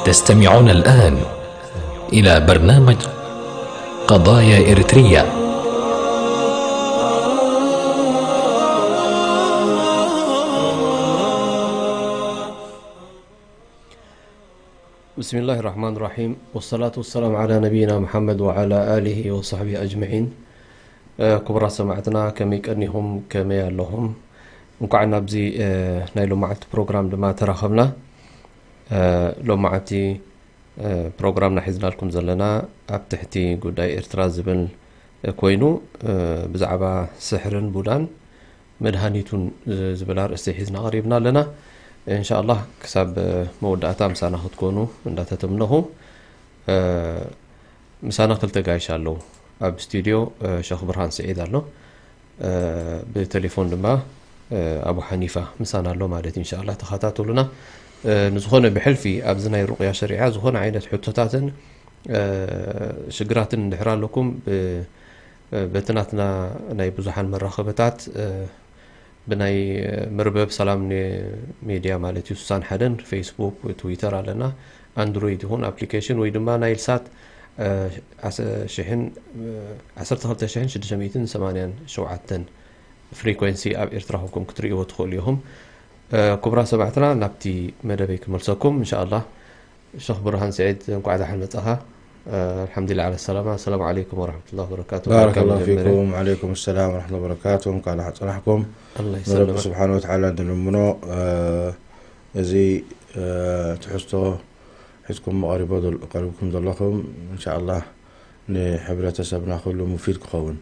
تستمعون الآن إلى برنامج قضايا إريترية. بسم الله الرحمن الرحيم، والصلاة والسلام على نبينا محمد وعلى آله وصحبه أجمعين. ክቡራት ሰማዕትና፣ ከመይ ቀኒኹም? ከመይ ኣለኹም? እንኳዕ ናብዚ ናይ ሎማዓልቲ ፕሮግራም ድማ ተራኸብና። ሎማዓልቲ ፕሮግራምና ሒዝናልኩም ዘለና ኣብ ትሕቲ ጉዳይ ኤርትራ ዝብል ኮይኑ፣ ብዛዕባ ስሕርን ቡዳን መድሃኒቱን ዝብል ኣርእስቲ ሒዝና ቀሪብና ኣለና። እንሻኣላህ ክሳብ መወዳእታ ምሳና ክትኮኑ እንዳተተምነኹ፣ ምሳና ክልተ ጋይሽ ኣለዉ። ኣብ ስቱድዮ ሸኽ ብርሃን ስዒድ ኣሎ፣ ብቴሌፎን ድማ ኣቡ ሓኒፋ ምሳና ኣሎ ማለት እዩ። እንሻኣላህ ተኸታተሉና። ንዝኾነ ብሕልፊ ኣብዚ ናይ ሩቕያ ሸሪዓ ዝኾነ ዓይነት ሕቶታትን ሽግራትን እንድሕር ኣለኩም፣ በቲ ናትና ናይ ብዙሓን መራኸብታት፣ ብናይ መርበብ ሰላም ሜድያ ማለት እዩ፣ ስሳን ሓደን፣ ፌስቡክ፣ ትዊተር ኣለና፣ ኣንድሮይድ ይኹን ኣፕሊኬሽን ወይ ድማ ናይልሳት፣ ዓሰርተ ክልተ ሽሕን ሽዱሽተ ሚእትን ሰማንያን ሸውዓተን ፍሪኮንሲ ኣብ ኤርትራ ኮንኩም ክትርእይዎ ትኽእሉ ኢኹም። ክቡራት ሰማዕትና፣ ናብቲ መደበይ ክመልሰኩም እንሻኣላህ። ሸኽ ብርሃን ስዒድ፣ እንኳዕ ደሓን መጻኻ። ኣልሓምዱሊላህ ዓለ ሰላማ። ኣሰላሙ ዓለይኩም ወረሕመቱላሂ ወበረካቱ። ባረከላሁ ፊኩም። ዓለይኩም ሰላም ወረሕመቱላሂ ወበረካቱ። እንኳዕ ደሓን ጸናሕኩም። ኣላህ ንረቢ ይሰልመካ። ስብሓን ወተዓላ ንልምኖ፣ እዚ ትሕዝቶ ሒዝኩም ቀሪቦ ዘል-፣ ቀሪብኩም ዘለኹም፣ እንሻኣላህ ንሕብረተሰብና ኩሉ ሙፊድ ክኸውን፣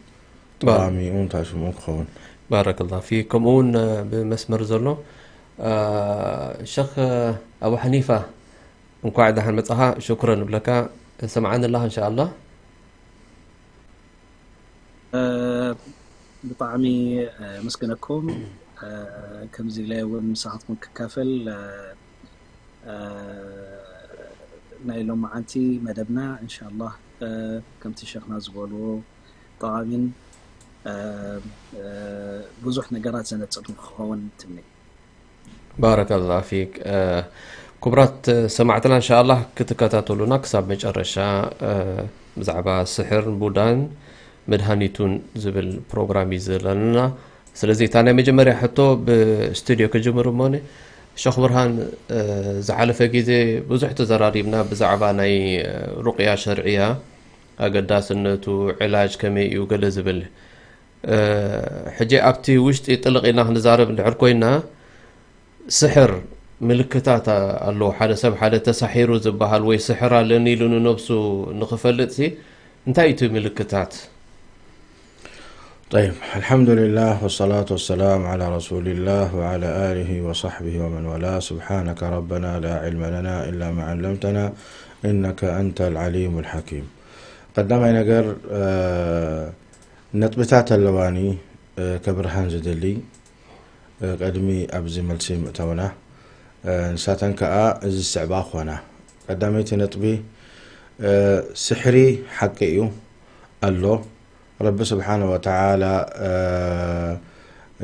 ጠቓሚኡ እንታይ ሽምኡ ክኸውን። ባረከላሁ ፊክ። ከምኡ እውን ብመስመር ዘሎ ሸኽ ኣቡ ሓኒፋ፣ እንኳዕ ደሓን መጻኻ። ሽኩረን እብለካ። ሰምዓኒ ኣለኻ እንሻኣላህ? ብጣዕሚ ኣመስግነኩም። ከምዚ ኢለ እውን ምሳኻትኩም ክካፈል፣ ናይ ሎማዓንቲ መደብና እንሻኣላህ፣ ከምቲ ሸኽና ዝበልዎ፣ ጠቓሚን ብዙሕ ነገራት ዘነጽር ንክኸውን ትምኒ። ባረከላሁ ፊክ። ክቡራት ሰማዕትና፣ እንሻኣላህ ክትከታተሉና ክሳብ መጨረሻ፣ ብዛዕባ ስሕር፣ ቡዳን መድሃኒቱን ዝብል ፕሮግራም እዩ ዘለና። ስለዚ እታ ናይ መጀመርያ ሕቶ ብስቱድዮ ክጅምር እሞኒ፣ ሸኽ ብርሃን፣ ዝሓለፈ ግዜ ብዙሕ ተዘራሪብና ብዛዕባ ናይ ሩቕያ ሸርዕያ፣ ኣገዳስነቱ፣ ዕላጅ ከመይ እዩ፣ ገለ ዝብል። ሕጂ ኣብቲ ውሽጢ ጥልቕ ኢልና ክንዛረብ እንድሕር ኮይና፣ ስሕር ምልክታት ኣለዎ። ሓደ ሰብ ሓደ ተሳሒሩ ዝበሃል ወይ ስሕር ኣለኒ ኢሉ ንነብሱ ንኽፈልጥሲ እንታይ እዩ እቲ ምልክታት? طيب، الحمد لله والصلاة والسلام على رسول الله وعلى آله وصحبه ومن والاه. سبحانك ربنا لا علم لنا إلا ما علمتنا إنك أنت العليم الحكيم. ቀዳማይ ነገር፣ ነጥብታት ኣለዋኒ፣ ከብርሃን ዝደሊ፣ ቅድሚ ኣብዚ መልሲ ምእታውና፣ ንሳተን ከኣ እዚ ዝስዕባ ክኾና። ቀዳመይቲ ነጥቢ፣ ስሕሪ ሓቂ እዩ፣ ኣሎ። ረቢ ስብሓነ ወተዓላ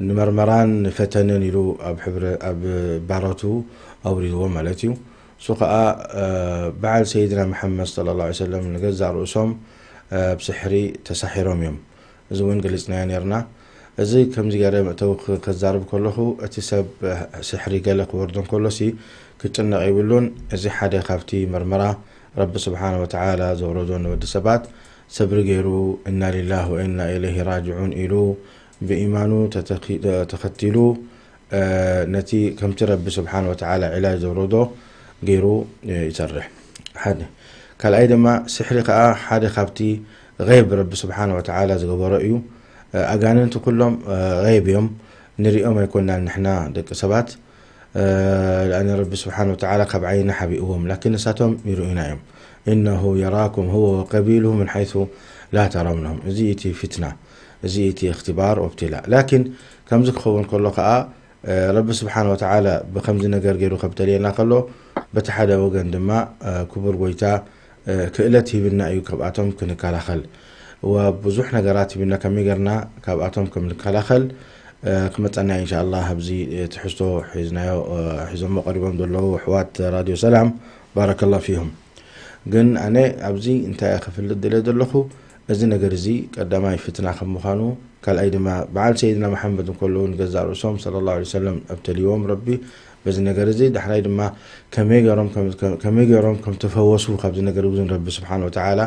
ንመርመራን ንፈተነን ኢሉ ኣብ ሕብረ-፣ ኣብ ባሮቱ ኣውሪድዎ ማለት እዩ። እሱ ከኣ በዓል ሰይድና መሓመድ ሰለላሁ ዐለይሂ ወሰለም ንገዛእ ርእሶም ብስሕሪ ተሳሒሮም እዮም። እዚ እውን ገሊጽናዮ ነርና። እዚ ከምዚ ገይረ መእተዊ ክ-፣ ከዛርብ ከለኹ፣ እቲ ሰብ ስሕሪ ገለ ክወርዶ እንከሎሲ ክጭነቕ የብሉን። እዚ ሓደ ካብቲ መርመራ ረቢ ስብሓነ ወተዓላ ዘውረዶ ንወዲ ሰባት ሰብሪ ገይሩ፣ "እና ሊላህ ወኢና ኢለይሂ ራጅዑን" ኢሉ ብኢማኑ ተተኪ-፣ ተኸቲሉ፣ እ፣ ነቲ ከምቲ ረቢ ስብሓነ ወተዓላ ዒላጅ ዘውረዶ ገይሩ፣ እ፣ ይሰርሕ። ሓደ። ካልኣይ ድማ ስሕሪ ከኣ ሓደ ካብቲ ገይብ ረቢ ስብሓነ ወተዓላ ዝገበሮ እዩ። እ፣ ኣጋንንቲ ኩሎም፣ እ፣ ገይብ እዮም። ንሪኦም ኣይኮናን ንሕና ደቂ ሰባት። እ፣ ለኣነ ረቢ ስብሓነ ወተዓላ ካብ ዓይንና ሓቢእዎም፣ ላኪን ንሳቶም ይርእዩና እዮም። "ኢነሁ የራኩም ሁወ ወቀቢሉሁ ምን ሓይሱ ላ ተረውነሁም።" እዚ እቲ ፊትና፣ እዚ እቲ እኽትባር ወብትላ። ላኪን ከምዚ ክኸውን ከሎ ከኣ፣ እ፣ ረቢ ስብሓነ ወተዓላ ብኸምዚ ነገር ገይሩ ከብተልየና ከሎ፣ በቲ ሓደ ወገን ድማ፣ እ፣ ክቡር ጎይታ፣ እ፣ ክእለት ሂብና እዩ ካብኣቶም ክንከላኸል። ወብዙሕ ነገራት ሂብና ከመይ ገርና ካብኣቶም ከም ንከላኸል፣ እ፣ ክመጸና እዩ ኢንሻኣላህ። ኣብዚ፣ እ፣ ትሕዝቶ ሒዝናዮ፣ እ፣ ሒዞሞ ቀሪቦም ዘለዉ ኣሕዋት ራድዮ ሰላም ባረከላሁ ፊኩም። ግን ኣነ ኣብዚ እንታይ እየ ክፍልጥ ድለ ዘለኹ፣ እዚ ነገር እዚ ቀዳማይ ፍትና ከም ምዃኑ፣ ካልኣይ ድማ በዓል ሰይድና መሓመድ እንከለዉ ንገዛእ ርእሶም ሰለላሁ ዐለይሂ ወሰለም ኣብተልዎም ረቢ በዚ ነገር እዚ፣ ዳሕራይ ድማ ከመይ ገይሮም ከም፣ ከም፣ ከመይ ገይሮም ከም ተፈወሱ ካብዚ ነገር እውን ረቢ ስብሓን ወተዓላ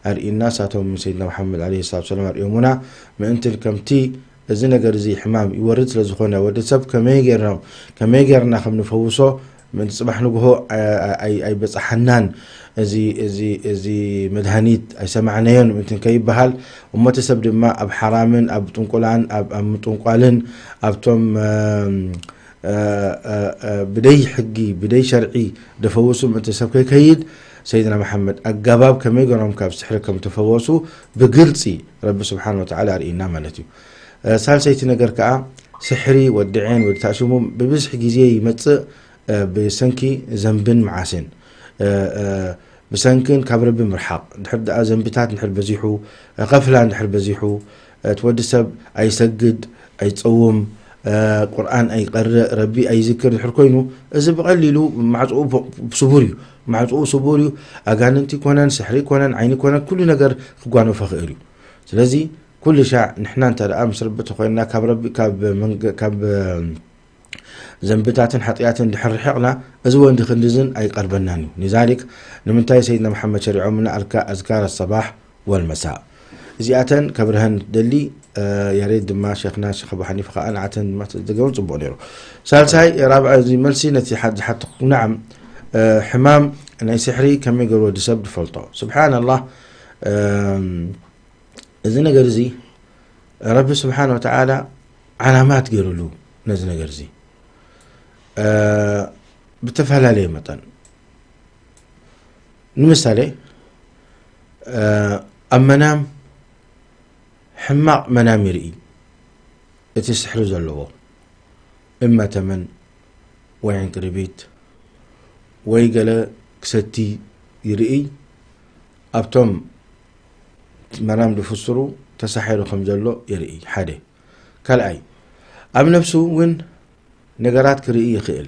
ኣርእዩና። ሳቶም ሰይድና መሓመድ ዐለይሂ ሰላቱ ወሰላም ኣርእዮሙና። ምእንቲ ከምቲ እዚ ነገር እዚ ሕማም ይወርድ ስለ ዝኾነ፣ ወዲ ሰብ ከመይ ገይሮም፣ ከመይ ገይርና ከም ንፈውሶ፣ ምእንቲ ጽባሕ ንግሆ፣ ኣ-፣ ኣ-፣ ኣይ-፣ ኣይበጽሓናን፣ እዚ፣ እዚ፣ እዚ መድሃኒት ኣይሰማዕናዮን ምእንቲ ከይበሃል፣ እሞ እቲ ሰብ ድማ ኣብ ሓራምን ኣብ ጥንቁላን፣ ኣብ፣ ኣብ ምጥንቋልን፣ ኣብቶም፣ እም፣ እ፣ እ፣ እ፣ ብደይ ሕጊ፣ ብደይ ሸርዒ ደፈውሱ ምእንቲ ሰብ ከይከይድ፣ ሰይድና መሓመድ ኣገባብ ከመይ ገይሮም ካብ ስሕሪ ከም ተፈወሱ ብግልጺ ረቢ ስብሓን ወተዓላ ኣርእዩና ማለት እዩ። እ፣ ሳልሰይቲ ነገር ከኣ፣ ስሕሪ ወዲ ዔን፣ ወዲ ታእሽሙም ብብዝሒ ግዜ ይመጽእ፣ እ፣ ብሰንኪ ዘንብን መዓስን። እ፣ እ፣ ብሰንክን ካብ ረቢ ምርሓቕ። ድሕር ደኣ ዘንብታት እንድሕር በዚሑ፣ እ፣ ቐፍላ እንድሕር በዚሑ፣ እ፣ እቲ ወዲ ሰብ ኣይሰግድ፣ ኣይጸውም፣ እ፣ ቁርኣን ኣይቐርእ፣ ረቢ ኣይዝክር ድሕር ኮይኑ፣ እዚ ብቐሊሉ ማዕጽኡ ብ-፣ ስቡር እዩ። ማዕጽኡ ስቡር እዩ። ኣጋንንቲ ይኮነን፣ ስሕሪ ይኮነን፣ ዓይኒ ይኮነን፣ ኩሉ ነገር ክጓነፎ ይኽእል እዩ። ስለዚ ኩሉ ሻዕ ንሕና እንተ ደኣ ምስ ረቢ ተኾይንና፣ ካብ ረቢ፣ ካብ መንገ-፣ ካብ፣ እ፣ ዘንብታትን ሓጢኣትን ድሕር ርሒቕና፣ እዚ ወንዲ ክንድዝን ኣይቀርበናን እዩ። ሊዛሊክ ንምንታይ ሰይድና መሓመድ ሸሪዖምና ኣልካ-፣ ኣዝካር ኣሰባሕ ወልመሳእ? እዚኣተን ከብርሀን ደሊ፣ እ፣ ያሬድ ድማ ሸኽና ሸኽ ኣቡ ሓኒፈ ከኣ ንዓተን ድማ ተዝደገመን ጽቡቕ ነይሩ። ሳልሳይ፣ ራብዓይ፣ እዚ መልሲ ነቲ ሓ-፣ ዝሓተኹ፣ ነዓም፣ እ፣ ሕማም ናይ ስሕሪ ከመይ ገይሩ ወዲ ሰብ ዝፈልጦ? ስብሓንላህ፣ እም፣ እዚ ነገር እዚ ረቢ ስብሓን ወተዓላ ዓላማት ገይሩሉ ነዚ ነገር እዚ፣ እ፣ ብተፈላለየ መጠን። ንምሳሌ፣ እ፣ ኣብ መናም ሕማቕ መናም ይርኢ እቲ ስሕሪ ዘለዎ፣ እማ ተመን ወይ ዕንቅርቢት ወይ ገለ ክሰቲ ይርኢ፣ ኣብቶም መናም ዝፍስሩ ተሳሒሩ ከም ዘሎ ይርኢ፣ ሓደ። ካልኣይ፣ ኣብ ነፍሱ እውን ነገራት ክርኢ ይኽእል።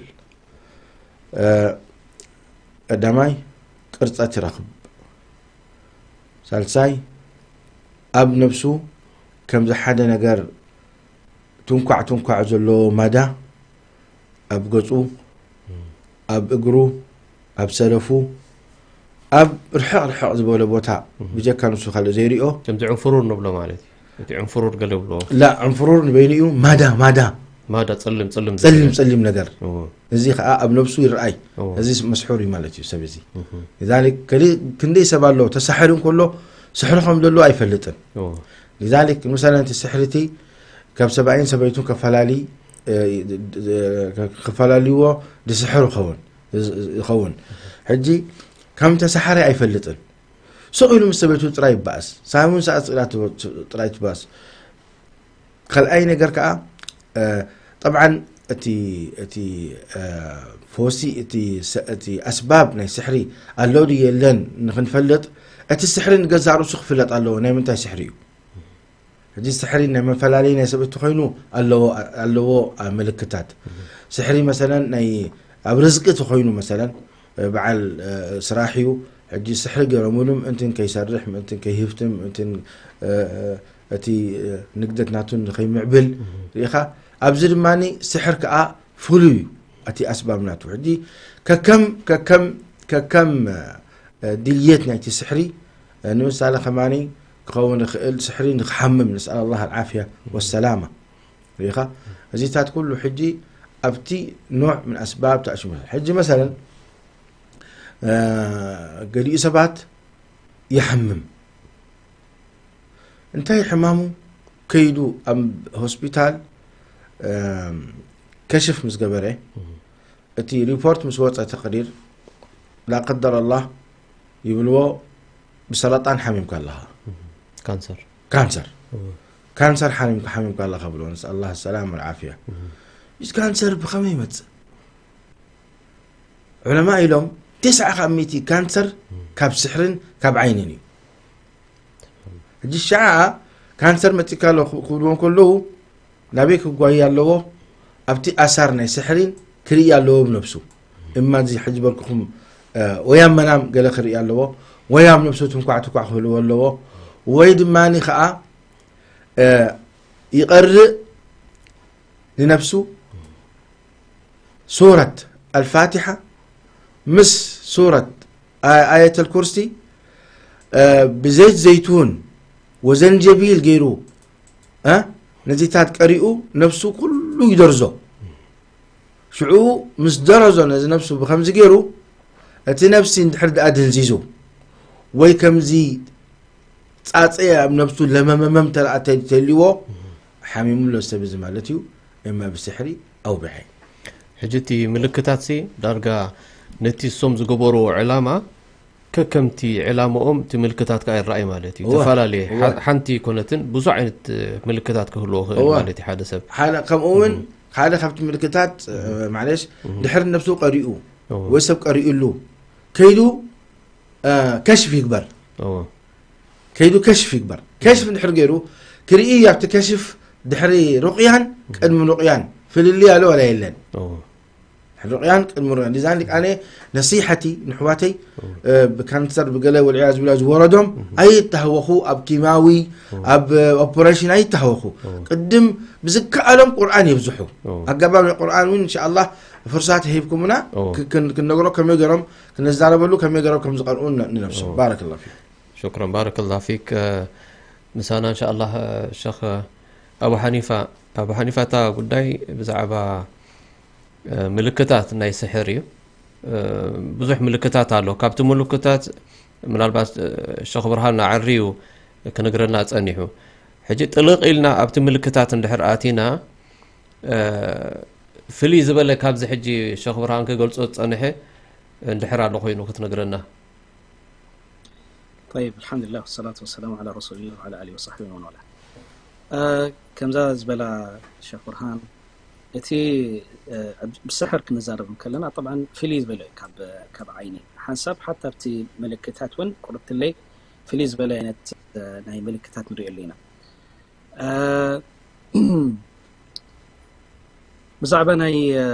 እ፣ ቀዳማይ፣ ቅርጸት ይረኽብ። ሳልሳይ፣ ኣብ ነፍሱ ከምዚ ሓደ ነገር ትንኳዕ ትንኳዕ ዘለዎ ማዳ ኣብ ገጹ፣ ኣብ እግሩ፣ ኣብ ሰለፉ፣ ኣብ ርሕቕ ርሕቕ ዝበለ ቦታ፣ እህ። ብጀካ ንሱ ካልእ ዘይሪኦ። ከምዚ ዕንፍሩር ንብሎ ማለት እዩ። እቲ ዕንፍሩር ገለ ይብልዎ። ላ፣ ዕንፍሩር ንበይኑ እዩ፣ ማዳ፣ ማዳ። ማዳ ጸሊም፣ ጸሊም ጸሊም፣ ዝብሎ። ጸሊም ነገር። እዎ። እዚ ኸኣ ኣብ ነብሱ ይርኣይ። እዎ። እዚ መስሑር እዩ ማለት እዩ ሰብ እዚ። እህ። ሊዛሊክ ከሊ-፣ ክንደይ ሰብ ኣሎ ተሳሕሪ እንከሎ ስሕሪ ከም ዘሎ ኣይፈልጥን። እዎ። ሊዛሊክ ምሳሌ እቲ ስሕሪ እቲ ካብ ሰብኣይን ሰበይቱን ከፈላሊ፣ እ፣ እ፣ ክፈላልይዎ ዝስሕር ይኸውን፣ ይኸውን። ሕጂ ከም ተሳሓሪ ኣይፈልጥን። ስቕ ኢሉ ምስ ሰበይቱ ጥራይ ይበኣስ። ሳሙን ሰዓት ጥራይ ትበ-፣ ጥራይ ትበኣስ። ካልኣይ ነገር ከኣ፣ እ፣ ጠብዓን እቲ፣ እቲ፣ እ፣ ፈውሲ፣ እቲ ሰ-፣ እቲ ኣስባብ ናይ ስሕሪ ኣሎ ድዩ የለን ንኽንፈልጥ፣ እቲ ስሕሪ ንገዛእ ርእሱ ክፍለጥ ኣለዎ። ናይ ምንታይ ስሕሪ እዩ? ሕጂ ስሕሪ ናይ መፈላለዪ ናይ ሰብ እንተኾይኑ ኣለዎ፣ ኣለዎ፣ ኣ፣ ምልክታት። ስሕሪ መሰለን ናይ ኣብ ርዝቂ ተኾይኑ መሰለን፣ እ፣ በዓል፣ እ፣ ስራሕ እዩ። ሕጂ ስሕሪ ገይሮምሉ ምእንትን ከይሰርሕ፣ ምእንትን ከይህፍትም፣ ምእንትን፣ እ፣ እ፣ እቲ፣ እ፣ ንግደት ናቱ ንኸይምዕብል ርኢኻ። ኣብዚ ድማኒ ስሕር ከኣ ፍሉይ እዩ እቲ ኣስባብ ናቱ። ሕጂ ከከም፣ ከከም፣ ከከም፣ እ፣ ድልየት ናይቲ ስሕሪ፣ እ፣ ንምሳሌ ከማኒ ክኸውን ይኽእል፣ ስሕሪ ንኽሓምም፣ ነስኣል ኣላህ ኣልዓፍያ ወሰላማ። ርኢኻ? እዚታት ኩሉ ሕጂ ኣብቲ ኖዕ ምን ኣስባብ ተኣሽሙ። ሕጂ መሰለን፣ እ፣ ገሊኡ ሰባት ይሓምም። እንታይ ሕማሙ? ከይዱ ኣብ ሆስፒታል፣ እ፣ ከሽፍ ምስ ገበረ፣ እህ። እቲ ሪፖርት ምስ ወጸ፣ ተቕዲር፣ ላ ቀደር ኣላህ ይብልዎ፣ ብሰረጣን ሓሚምካ ኣለኻ። እህ። ካንሰር። ካንሰር። እህ። ካንሰር ሓሚምካ፣ ሓሚምካ ኣለኻ ብሎ፣ ነስኣል ኣላህ ሰላም ወልዓፍያ። እህ። እዚ ካንሰር ብኸመይ ይመጽእ? ዑለማ ኢሎም፣ ተስዓ ካብ ሚእቲ ካንሰር እህ። ካብ ስሕርን ካብ ዓይንን እዩ። ሕጂ ሸዓ ካንሰር መጺካ ኣሎ ክብልዎ ከለዉ፣ ናበይ ክጓየ ኣለዎ? ኣብቲ ኣሳር ናይ ስሕሪን ክርኢ ኣለዎ ብነብሱ። እማ እዚ ሕጂ በልኩኹም እ፣ ወይ ኣብ መናም ገለ ክርኢ ኣለዎ፣ ወይ ኣብ ነብሱ ትንኳዕ ትኳዕ ክህልዎ ኣለዎ፣ ወይ ድማ ከዓ እ፣ ይቐርእ ንነብሱ ሱረት ኣልፋቲሓ ምስ ሱረት ኣየተል ኩርሲ፣ እ፣ ብዘይት ዘይቱን ወዘንጀቢል ገይሩ፣ እ፣ ነዚታት ቀሪኡ ነብሱ ኩሉ ይደርዞ። ሽዑ ምስ ደረዞ ነዚ ነብሱ ብኸምዚ ገይሩ፣ እቲ ነብሲ እንድሕር ደኣ ድንዚዙ ወይ ከምዚ ጻጸ ኣብ ነብሱ ለመመመም ተረኣ ተ-፣ ተልዎ፣ ሓሚሙ ኣሎ ሰብ እዚ ማለት እዩ። እማ ብስሕሪ ኣውብሐ። ሕጂ እቲ ምልክታት ሲ ዳርጋ ነቲ እሶም ዝገበርዎ ዕላማ ከከምቲ ዕላምኦም እቲ ምልክታት ከኣ ይረኣይ ማለት እዩ። እወ፣ ተፈላለየ እወ። ሓ-፣ ሓንቲ ኣይኮነትን፣ ብዙሕ ዓይነት ምልክታት ክህልዎ ክእል እወ። ማለት እዩ ሓደ ሰብ። ሓደ፣ ከምኡ እውን እም። ሓደ ካብቲ ምልክታት፣ እ፣ ማለሽ፣ እም። ድሕሪ ነብሱ ቀሪኡ እወ። ወይ ሰብ ቀሪኡሉ ከይዱ፣ እ፣ ከሽፍ ይግበር። እወ። ከይዱ ከሽፍ ይግበር። ከሽፍ እንድሕር ገይሩ ክርኢ ኣብቲ ከሽፍ ድሕሪ ሩቕያን ቅድሚ ሩቕያን ፍልልይ ኣሎ ዋላ የለን? እወ። ድሕሪ ሩቕያን ቅድሚ ሩቕያን። ሊዛሊክ ኣነ ነሲሐቲ ንሕዋተይ፣ እወ። እ፣ ብካንሰር ብገለ ወልዕያዝ ብላ ዝወረዶም እም። ኣይተሃወኹ፣ ኣብ ኪማዊ፣ እወ። ኣብ፣ እ፣ ኦፐሬሽን ኣይተሃወኹ። እወ። ቅድም ብዝከኣሎም ቁርኣን የብዝሑ። እወ። ኣገባብ ናይ ቁርኣን እውን እንሻኣላህ ፍርሳት ሂብኩምና እወ። ክ-፣ ክን-፣ ክንነግሮ ከመይ ገይሮም ክነዛረበሉ ከመይ ገይሮም ከም ዝቐርኡ ን-፣ ንነብሶም። እወ። ባረከላሁ ፊኩም። ሹክረን፣ ባረከላሁ ፊክ። እ፣ ምሳና እንሻኣላህ፣ እ፣ ሸኽ ኣቡ ሓኒፋ፣ ኣቡ ሓኒፋ እታ ጉዳይ ብዛዕባ፣ እ፣ ምልክታት ናይ ስሕር እዩ። እ፣ ብዙሕ ምልክታት ኣሎ። ካብቲ ምልክታት ምናልባት፣ እ፣ ሸኽ ብርሃን ኣዕርዩ ክነግረና ጸኒሑ። ሕጂ ጥልቕ ኢልና ኣብቲ ምልክታት እንድሕር ኣቲና፣ እ፣ ፍልይ ዝበለ ካብዚ ሕጂ ሸኽ ብርሃን ክገልጾ ዝጸንሐ እንድሕር ኣሎ ኮይኑ ክትነግረና። طيب، الحمد لله والصلاة والسلام على رسول الله وعلى آله وصحبه ومن والاه. እ፣ ከምዛ ዝበላ ሸኽ ብርሃን፣ እቲ፣ እ፣ ኣብ-፣ ብስሕር ክንዛረብ እንከለና፣ طبعا ፍልይ ዝበለ እዩ ካብ፣ ካብ ዓይኒ። ሓንሳብ ሓታ ኣብቲ ምልክታት እውን ቁርብትለይ ፍልይ ዝበለ ዓይነት፣ እ፣ ናይ ምልክታት ንሪኦ ኣለና። እ፣ ብዛዕባ ናይ፣ እ፣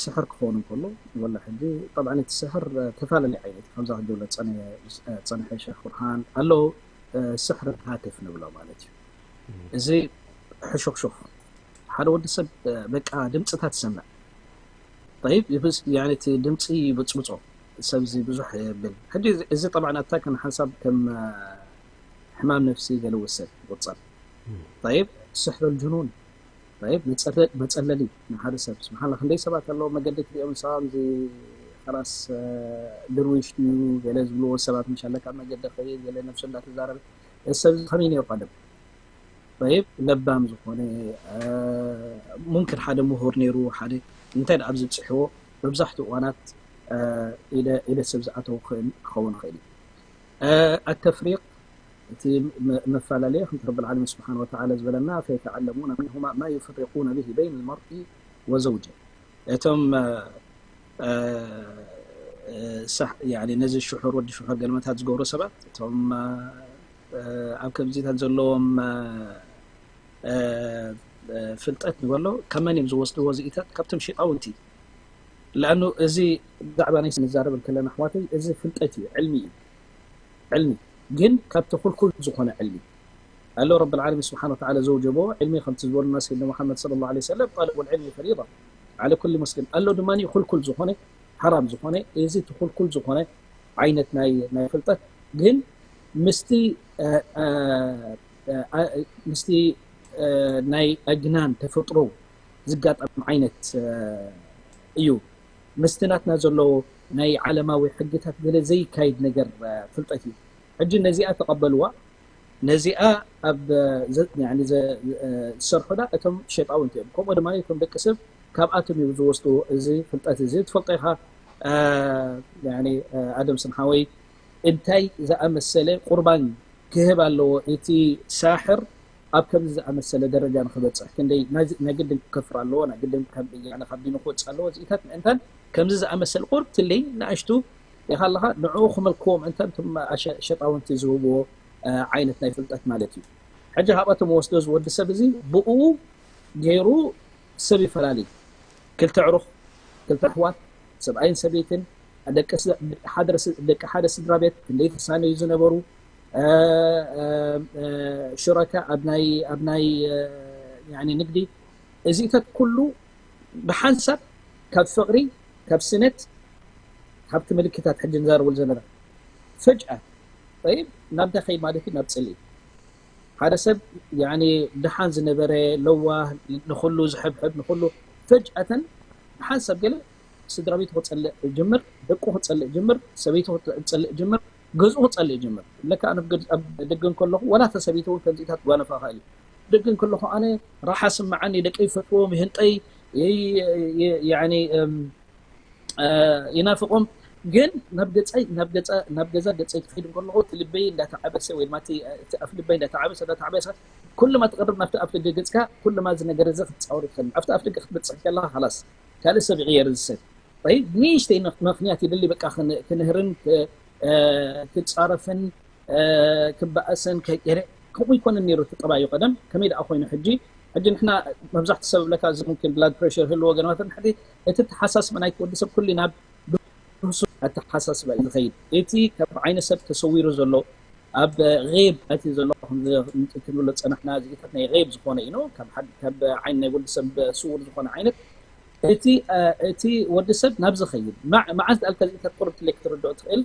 ስሕር ክኸውን እንከሎ፣ ወላ ሕጂ፣ طبعا እቲ ስሕር፣ እ፣ ተፈላለየ ዓይነት፣ ከምዛ ክገብሎ ዝጸነ-፣ እ፣ ዝጸንሐ ሸኽ ብርሃን ኣሎ፣ እ፣ ስሕር ሃትፍ ንብሎ ማለት እዩ። እም። እዚ ሕሹኽሹኽ፣ ሓደ ወዲ ሰብ፣ እ፣ በቃ ድምጽታት ይሰምዕ። ጠይብ፣ ይብስ-፣ ያኒ እቲ ድምጺ ይብጽብጾ፣ ሰብዚ ብዙሕ የብል። ሕጂ እዚ፣ እዚ طبعا ኣታ ከም ሓንሳብ ከም፣ እ፣ ሕማም ነፍሲ ገለ ይውሰድ፣ ይቑጸር። እም። ጠይብ፣ ስሕር ልጅኑን፣ ጠይብ፣ መጸለ-፣ መጸለሊ ንሓደ ሰብ። ስብሓንላ፣ ክንደይ ሰባት ኣለዉ፣ መገዲ ክሪኦም ንሳቶም እዚ፣ ኸላስ፣ እ፣ ድርዊሽ ድዩ፣ ገለ ዝብልዎ ሰባት፣ ምሽ ኣለካ መገዲ ኸይድ፣ ገለ ነብሱ እንዳተዛረበ፣ እዚ ሰብ እዚ ከመይ ነይሩ ቀደም? ጠይብ፣ ለባም ዝኾነ፣ እ፣ ሙምክን ሓደ ምሁር ነይሩ፣ ሓደ እንታይ ደኣ ኣብዚ ብጽሕዎ፣ መብዛሕትኡ እዋናት፣ እ፣ ኢደ፣ ኢደ ሰብ ዝኣተው ክኸውን፣ ክኸውን ይኽእል እዩ። እ፣ ኣተፍሪቕ፣ እቲ መ-፣ መፈላለየ፣ ከምቲ ረብል ዓለሚን ስብሓን ወተዓላ ዝበለና፣ ፈየተዓለሙነ ሚንሁማ ማ ዩፈሪቁነ ብሂ በይነ ልመርኢ ወዘውጀ። እቶም፣ እ፣ እ፣ ሳሕ-፣ ያኒ ነዚ ሽሑር፣ ወዲ ሽሑር ገልመታት ዝገብሩ ሰባት፣ እቶም፣ እ፣ ኣብ ከምዚታት ዘለዎም፣ እ፣ እ፣ እ፣ ፍልጠት ንበሎ፣ ካብ መን እዮም ዝወስድዎ እዚኢታት? ካብቶም ሸይጣውንቲ። ለኣኑ እዚ ብዛዕባ ናይ ንዛረብ እንከለና፣ ኣሕዋተይ፣ እዚ ፍልጠት እዩ፣ ዕልሚ እዩ። ዕልሚ ግን ካብቲ ኩልኩል ዝኾነ ዕልሚ ኣሎ። ረብል ዓለሚን ስብሓን ወተዓላ ዘውጀቦ ዕልሚ፣ ከምቲ ዝበሉና ሰይድና ሙሓመድ ሰለላሁ ዐለይሂ ወሰለም፣ ጠለቡል ዕልሚ ፈሪዳ ዓለ ኩሊ ሙስሊም ኣሎ። ድማ ኩልኩል ዝኾነ፣ ሓራም ዝኾነ፣ እዚ እቲ ኩልኩል ዝኾነ ዓይነት ናይ፣ ናይ ፍልጠት ግን ምስቲ፣ እ፣ እ፣ እ፣ እ፣ ምስቲ፣ እ፣ ናይ ኣጅናን ተፈጥሮ ዝጋጠም ዓይነት፣ እ፣ እዩ። ምስቲ ናትና ዘሎ ናይ ዓለማዊ ሕግታት ገለ ዘይካይድ ነገር፣ እ፣ ፍልጠት እዩ። ሕጂ ነዚኣ ተቐበልዋ፣ ነዚኣ ኣብ፣ እ፣ ዘ-፣ ያኒ ዘ-፣ እ፣ ዝሰርሑ ዳ እቶም ሸጣውንቲ እዮም። ከምኡ ድማ እቶም ደቂ ሰብ ካብኣቶም እዮም ዝወስድዎ። እዚ ፍልጠት እዚ ትፈልጦ ኢኻ፣ እ፣ ያኒ፣ እ፣ ኣደም ስንሓወይ እንታይ ዝኣመሰለ ቁርባን ክህብ ኣለዎ እቲ ሳሕር ኣብ ከምዚ ዝኣመሰለ ደረጃ ንኽበጽሕ? ክንደይ ናይ፣ ናይ ግድን ክከፍር ኣለዎ፣ ናይ ግድን ካብ፣ ያኒ ካብ ዲኑ ክወጽእ ኣለዎ። እዚኢታት ምእንታን ከምዚ ዝኣመሰለ ቁርብትለይ ንኣሽቱ ኢኻ ኣለኻ፣ ንዕኡ ክመልክዎ ምእንታን እቶም ኣሸ-፣ ሸጣውንቲ ዝህብዎ፣ እ፣ ዓይነት ናይ ፍልጠት ማለት እዩ። ሕጂ ካብኣቶም ወስዶ እዚ ወዲ ሰብ እዚ ብኡ ገይሩ ሰብ ይፈላሊ። ክልተ ኣዕሩኽ፣ ክልተ ኣሕዋት፣ ሰብኣይን ሰበይትን፣ ደቂ ስ- ሓደ ስ- ደቂ ሓደ ስድራ ቤት ክንደይ ተሳነዩ ዝነበሩ፣ እ፣ እ፣ እ፣ ሽረካ ኣብ ናይ ኣብ ናይ እ፣ ያኒ ንግዲ፣ እዚታት ኩሉ ብሓንሳብ ካብ ፍቕሪ፣ ካብ ስነት፣ ካብቲ ምልክታት ሕጂ ንዛረበሉ ዘለና ፈጅኣ፣ ጠይብ፣ ናብ እንታይ ከይድ ማለት እዩ? ናብ ጽልኢ። ሓደ ሰብ ያኒ ደሓን ዝነበረ፣ ለዋህ፣ ንኹሉ ዝሕብሕብ፣ ንኹሉ፣ ፈጅኣተን ብሓንሳብ ገለ ስድራ ቤቱ ክጸልእ ይጅምር፣ ደቁ ክጸልእ ይጅምር፣ ሰበይቱ ክጸልእ ይጅምር፣ ገዝኡ ክጸልእ ይጅምር። ለካ ኣነ ኣብ ገድ- ኣብ ደገ እንከለኹ፣ ዋላ እታ ሰበይቱ እውን ከምዚታት ክጓነፋ ይኽእል እዩ። ደገ እንከለኹ ኣነ ራሓ ስምዓኒ፣ ደቀይ ይፈትዎም፣ ይህንጠይ፣ ይ- ይ- ያኒ እም፣ እ፣ ይናፍቖም። ግን ናብ ገጸይ ናብ ገጸ ናብ ገዛ ገጸይ ክኸይድ እንከለኹ፣ እቲ ልበይ እንዳተዓበሰ ወይ ድማ እቲ እቲ ኣፍ ልበይ እንዳተዓበሰ እንዳተዓበሰ፣ ኩልማ ትቐርብ ናብቲ ኣፍ ልቢ ገጽካ፣ ኩልማ እዚ ነገር እዚ ክትጻወር ትኽእል። ኣብቲ ኣፍ ልቢ ክትበጽሕ ከለኻ፣ ኻላስ ካልእ ሰብ ይቕየር እዚ ሰብ። ጠይብ፣ ንእሽተይ ምኽንያት ይደሊ፣ በቃ ክን- ክንህርን ክ- እ፣ ክጻረፍን እ፣ ክበኣስን ከ- ከምኡ ይኮነን ነይሩ እቲ ጠባዩ ቀደም። ከመይ ደኣ ኮይኑ ሕጂ? ሕጂ ንሕና መብዛሕትኡ ሰብ ዝብለካ እዚ ሙምኪን ብላድ ፕሬሸር ህልዎ ገለ ማለት ሕጂ እቲ ኣተሓሳስባ ናይቲ ወዲ ሰብ ኩሉ ናብ ብሱል ኣተሓሳስባ እዩ ዝኸይድ። እቲ ካብ ዓይኒ ሰብ ተሰዊሩ ዘሎ ኣብ ጌብ ኣትዩ ዘሎ ክንብል ዝጸናሕና እዚታት ናይ ጌብ ዝኾነ እዩ፣ ካብ ሓደ- ካብ ዓይኒ ናይ ወዲ ሰብ ስውር ዝኾነ ዓይነት እቲ እ፣ እቲ ወዲ ሰብ ናብ ዝኸይድ መዓ- መዓዝ ደኣ እዚታት ቁርብ ትለይ ክትርድኦ ትኽእል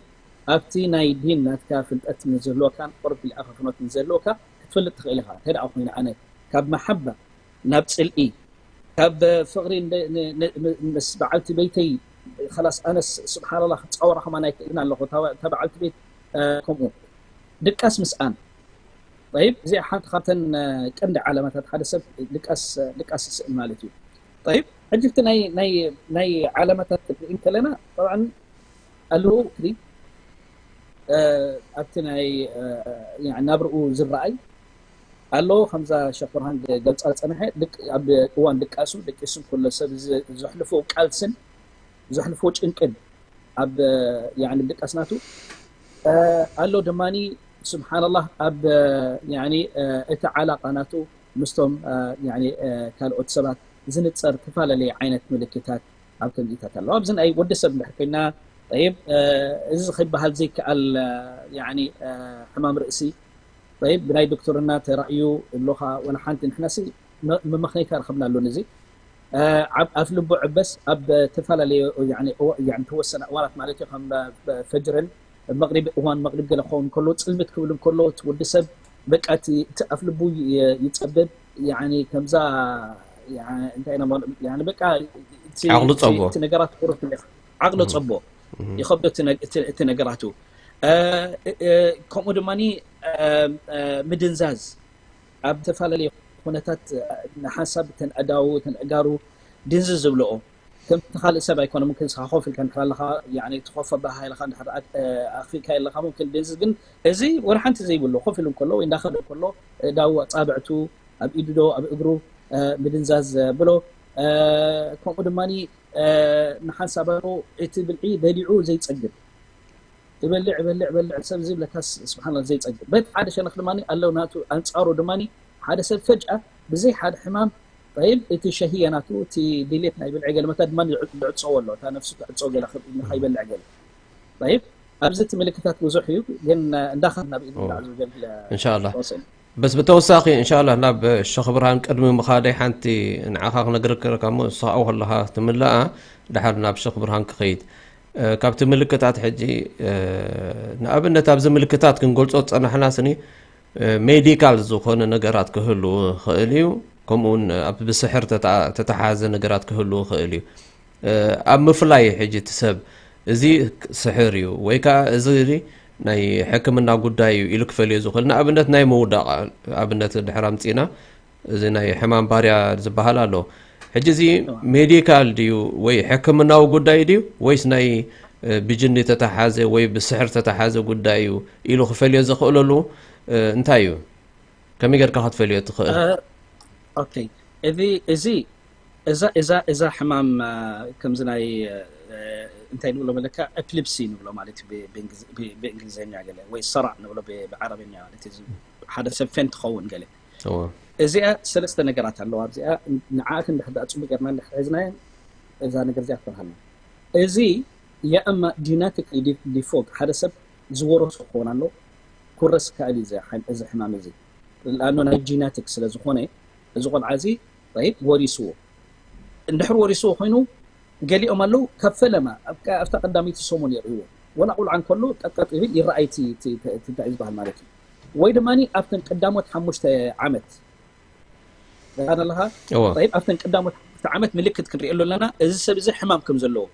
ኣብቲ ናይ ዲን ናትካ ፍልጠት ንዝህልወካን ቁርብ ኢልካ ፍኖት ንዝህልወካ ክትፈልጥ ትኽእል ኢኻ። እንታይ ደኣ ኮይኑ ኣነ ካብ መሓባ ናብ ጽልኢ፣ ካብ ፍቕሪ ን- ን- ን- ምስ በዓልቲ ቤተይ ኸላስ ኣነስ ስብሓንላ ክጻወራ ከማን ኣይክእልን ኣለኹ። እታ እታ በዓልቲ ቤት እ፣ ከምኡ ድቃስ ምስኣን። ጠይብ፣ እዚኣ ሓንቲ ካብተን እ፣ ቀንዲ ዓላማታት ሓደ ሰብ ድቃስ ድቃስ ይስእን ማለት እዩ። ጠይብ፣ ሕጂ እቲ ናይ ናይ ናይ ዓላማታት ክንርኢ እንከለና፣ ጠብዓን ኣለዉ ክዲ እ፣ ኣብቲ ናይ እ፣ ያዕ ናብርኡ ዝረኣይ ኣሎ። ከምዛ ሸኽ ብርሃን ገልጻ ዝጸንሐ፣ ድቅ- ኣብ እዋን ድቃሱ ደቂሱ እንከሎ ሰብ ዝ- ዘሕልፎ ቃልስን ዘሕልፎ ጭንቅን ኣብ ያኒ ድቃስ ናቱ ኣሎ። ድማኒ ስብሓንላህ ኣብ ያኒ እቲ ዓላቃ ናቱ ምስቶም ያኒ ካልኦት ሰባት ዝንጸር ተፈላለየ ዓይነት ምልክታት ኣብ ከምዚታት ኣለዋ። ኣብዚ ናይ ወዲ ሰብ እንድሕር ኮይና፣ ጠይብ፣ እዚ ከይበሃል ዘይከኣል ያኒ ሕማም ርእሲ፣ ጠይብ፣ ብናይ ዶክተርና ተራእዩ እብሎኻ፣ ወላ ሓንቲ ንሕናሲ መ- መመኽነይታ ረኸብናሉ። ነዚ ኣብ ኣፍ ልቡ ዕበስ ኣብ ተፈላለየ ያኒ እዋ- ያኒ ተወሰነ እዋናት ማለት እዩ፣ ከም ፈጅርን መቕሪብ፣ እዋን መቕሪብ ገለ ክኸውን ከሎ፣ ጽልምት ክብል እንከሎ፣ እቲ ወዲ ሰብ በቃ እቲ እቲ ኣፍ ልቡ ይ- ይጸብብ። ያኒ ከምዛ ያኒ እንታይ ኢና ማለት፣ ያኒ በቃ እቲ- ዓቕሉ እቲ- ጸቦ። እቲ ነገራት ቁርብ ትልኽ ዓቕሎ ጸቦ ይኸብዶ እቲ ነግ- እቲ- እቲ ነገራቱ። እ- እ- ከምኡ ድማ ምድንዛዝ ኣብ ዝተፈላለዩ ኩነታት ንሓንሳብ እተን ኣእዳው እተን ኣእጋሩ ድንዝዝ ዝብልኦ፣ ከምቲ ካልእ ሰብ ኣይኮነ። ምክን ንስኻ ኮፍ ኢልካ እንድሕር ኣለኻ፣ ያኒ እቲ ኮፍ ኣበሃህላኻ እንድሕር ኣክ- ኣኽፊልካ ኣለኻ፣ ምክን ድንዝዝ። ግን እዚ ወላ ሓንቲ ዘይብሉ ኮፍ ኢሉ እንከሎ ወይ እንዳኸደ እንከሎ ኣእዳው ኣጻብዕቱ ኣብ ኢዱ ዶ ኣብ እግሩ ምድንዛዝ ብሎ። ከምኡ ድማ ንሓንሳብ ኣሎ እቲ ብልዒ በሊዑ ዘይጸግብ፣ ይበልዕ ይበልዕ ይበልዕ ሰብ ዝብለካ ስብሓን ዘይጸግብ። በቲ ሓደ ሸነኽ ድማ ኣሎ ናቱ ኣንጻሩ ድማ ሓደ ሰብ ፈጅኣ ብዘይ ሓደ ሕማም፣ ጠይብ፣ እቲ ሸህየ ናቱ እቲ ድሌት ናይ ብልዒ ገለ መታ ድማ ይዕጸዎ ኣሎ፣ እታ ነፍሱ ትዕጾ ገለ ንኸይበልዕ ገለ። ጠይብ፣ ኣብዚ እቲ ምልክታት ብዙሕ እዩ፣ ግን እንዳኸድ ናብ ኢድ ላዕ ዝብል እንሻላ። በስ ብተወሳኺ እንሻላ ናብ ሸኽ ብርሃን ቅድሚ ምኻደይ ሓንቲ ንዓኻ ክነግረካ እሞ ንስኻ ኣብኡ ከለኻ ትምልኣ፣ ድሓር ናብ ሸኽ ብርሃን ክኸይድ። ካብቲ ምልክታት ሕጂ ንኣብነት ኣብዚ ምልክታት ክንገልጾ ዝጸናሕና ስኒ ሜዲካል ዝኾነ ነገራት ክህልው ይኽእል እዩ። ከምኡውን ኣብ ብስሕር ተተሓዘ ነገራት ክህልው ይኽእል እዩ። ኣብ ምፍላይ ሕጂ እቲ ሰብ እዚ ስሕር እዩ ወይ ከዓ እዚ ናይ ሕክምና ጉዳይ እዩ ኢሉ ክፈልዮ ዝኽእል፣ ንኣብነት ናይ ምውዳቕ ኣብነት ድሕር ኣምፂና፣ እዚ ናይ ሕማም ባርያ ዝበሃል ኣሎ። ሕጂ እዚ ሜዲካል ድዩ ወይ ሕክምናዊ ጉዳይ ድዩ ወይስ ናይ ብጅኒ ተተሓዘ ወይ ብስሕር ተተሓዘ ጉዳይ እዩ ኢሉ ክፈልዮ ዘኽእለሉ እንታይ እዩ? ከመይ ጌርካ ክትፈልዮ ትኽእል? ኦኬ፣ እዚ እዚ እዛ እዛ እዛ ሕማም ከምዚ ናይ እንታይ ንብሎ መለካ፣ ኤፕሊፕሲ ንብሎ ማለት እዩ ብእንግሊዝኛ ገለ ወይ ሰራዕ ንብሎ ብዓረብኛ ማለት እዩ። ሓደ ሰብ ፌንት ክኸውን ገለ። እዚኣ ሰለስተ ነገራት ኣለዋ። ኣብዚኣ ንዓኣ ክንድሕር ደኣ ጽቡቅ ጌርና እንድሕር ሒዝናዮ እዛ ነገር እዚኣ ክትበርሃልና። እዚ يا اما جيناتيكلي ديفولت ሓደ ሰብ ዝወረሶ ክኸውን ኣሎ። ክውረስ ይክእል እዩ እዚ ሕማም እዚ። ለኣኖ ናይ ጂናቲክ ስለ ዝኾነ፣ እዚ ቆልዓ እዚ ይብ ወሪስዎ። እንድሕር ወሪስዎ ኮይኑ፣ ገሊኦም ኣለዉ ካብ ፈለማ ኣብታ ቀዳመይቲ ሰሙን የርእዎ። ወላ ቆልዓ እንከሎ ጠጠጥ ይብል ይረኣይ፣ እንታይ ዝበሃል ማለት እዩ። ወይ ድማ ኣብተን ቀዳሞት ሓሙሽተ ዓመት ኣለኻ፣ ኣብተን ቀዳሞት ሓሙሽተ ዓመት ምልክት ክንሪእሉ ኣለና፣ እዚ ሰብ እዚ ሕማም ከም ዘለዎ።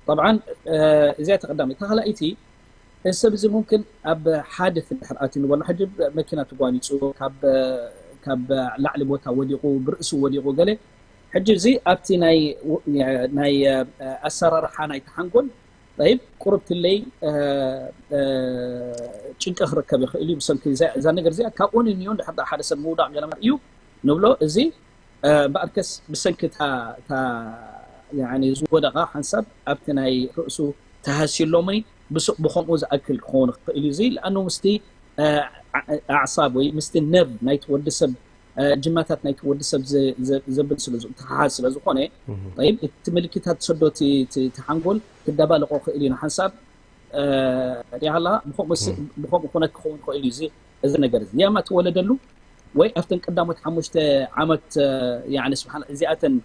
طبعا እዚኣ ተቀዳሚ። ተኻላይቲ፣ እዚ ሰብ እዚ ሙምክን ኣብ ሓድት እንድሕር ኣትዩ ንበሎ፣ ሕጂ መኪና ተጓኒፁ፣ ካብ ላዕሊ ቦታ ወዲቑ፣ ብርእሱ ወዲቑ ገለ። ሕጂ እዚ ኣብቲ ናይ ኣሰራርሓ ናይ ተሓንጎል ይብ ቁርብትለይ ጭንቂ ክርከብ ይኽእል እዩ። ብሰንኪ እዛ ነገር እዚኣ ካብኡ ንንዮ እንድሕር ሓደ ሰብ ምውዳቕ ገለ እዩ ንብሎ። እዚ እምበኣርከስ ብሰንኪ ዝወደቓ ሓንሳብ ኣብቲ ናይ ርእሱ ተሃስዩ ኣሎምኒ ብኸምኡ ዝኣክል ክኸውን ክኽእል እዩ። እዚ ለኣኑ ምስቲ ኣዕሳብ ወይ ምስቲ ነርቭ ናይቲ ወዲ ሰብ፣ ጅማታት ናይቲ ወዲ ሰብ ዘብል ተሓሓዝ ስለ ዝኾነ፣ እቲ ምልክታት ሰዶ ተሓንጎል ክደባልቆ ክእል እዩ። ንሓንሳብ ሪሃላ ብኸምኡ ኩነት ክኸውን ክእል እዩ። እዚ ነገር እዚ ያማ ትወለደሉ ወይ ኣብተን ቀዳሞት ሓሙሽተ ዓመት ስብሓ እዚኣተን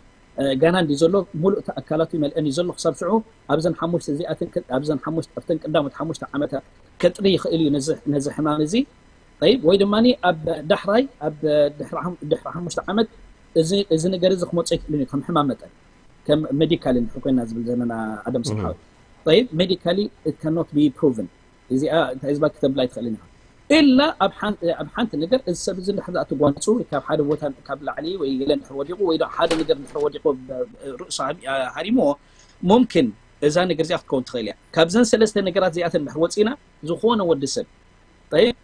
ጋና እንዲ ዘሎ ሙሉእ ኣካላቱ ይመልአን እዩ ዘሎ። ክሳብ ሽዑ ኣብዘን ሓሙሽተ እዚኣተን ኣብዘን ሓሙሽተ ኣብተን ቀዳሞት ሓሙሽተ ዓመታት ከጥሪ ይኽእል እዩ ነዚ ሕማም እዚ። ይብ ወይ ድማ ኣብ ዳሕራይ ኣብ ድሕሪ ሓሙሽተ ዓመት እዚ ነገር እዚ ክመፅኦ ይክእል እዩ ከም ሕማም መጠን ከም ሜዲካሊ ንድሕር ኮይና ዝብል ዘለና ኣደም ስብሓዊ ይብ ሜዲካሊ it cannot be proven። እዚኣ እንታይ ህዝባ ክተብላ ኣይትኽእልን ኢኻ። ኢላ ኣብ ሓንቲ ነገር እዚ ሰብ እዚ እንድሕር ዝኣ ተጓንፁ ካብ ሓደ ቦታ ካብ ላዕሊ ወይ ገለ እንድሕር ወዲቑ ወይ ሓደ ነገር እንድሕር ወዲቑ ርእሱ ሃሪሞ ሙምኪን እዛ ነገር እዚኣ ክትከውን ትኽእል እያ። ካብዘን ሰለስተ ነገራት እዚኣተን እንድሕር ወፂና ዝኾነ ወዲ ሰብ ይብ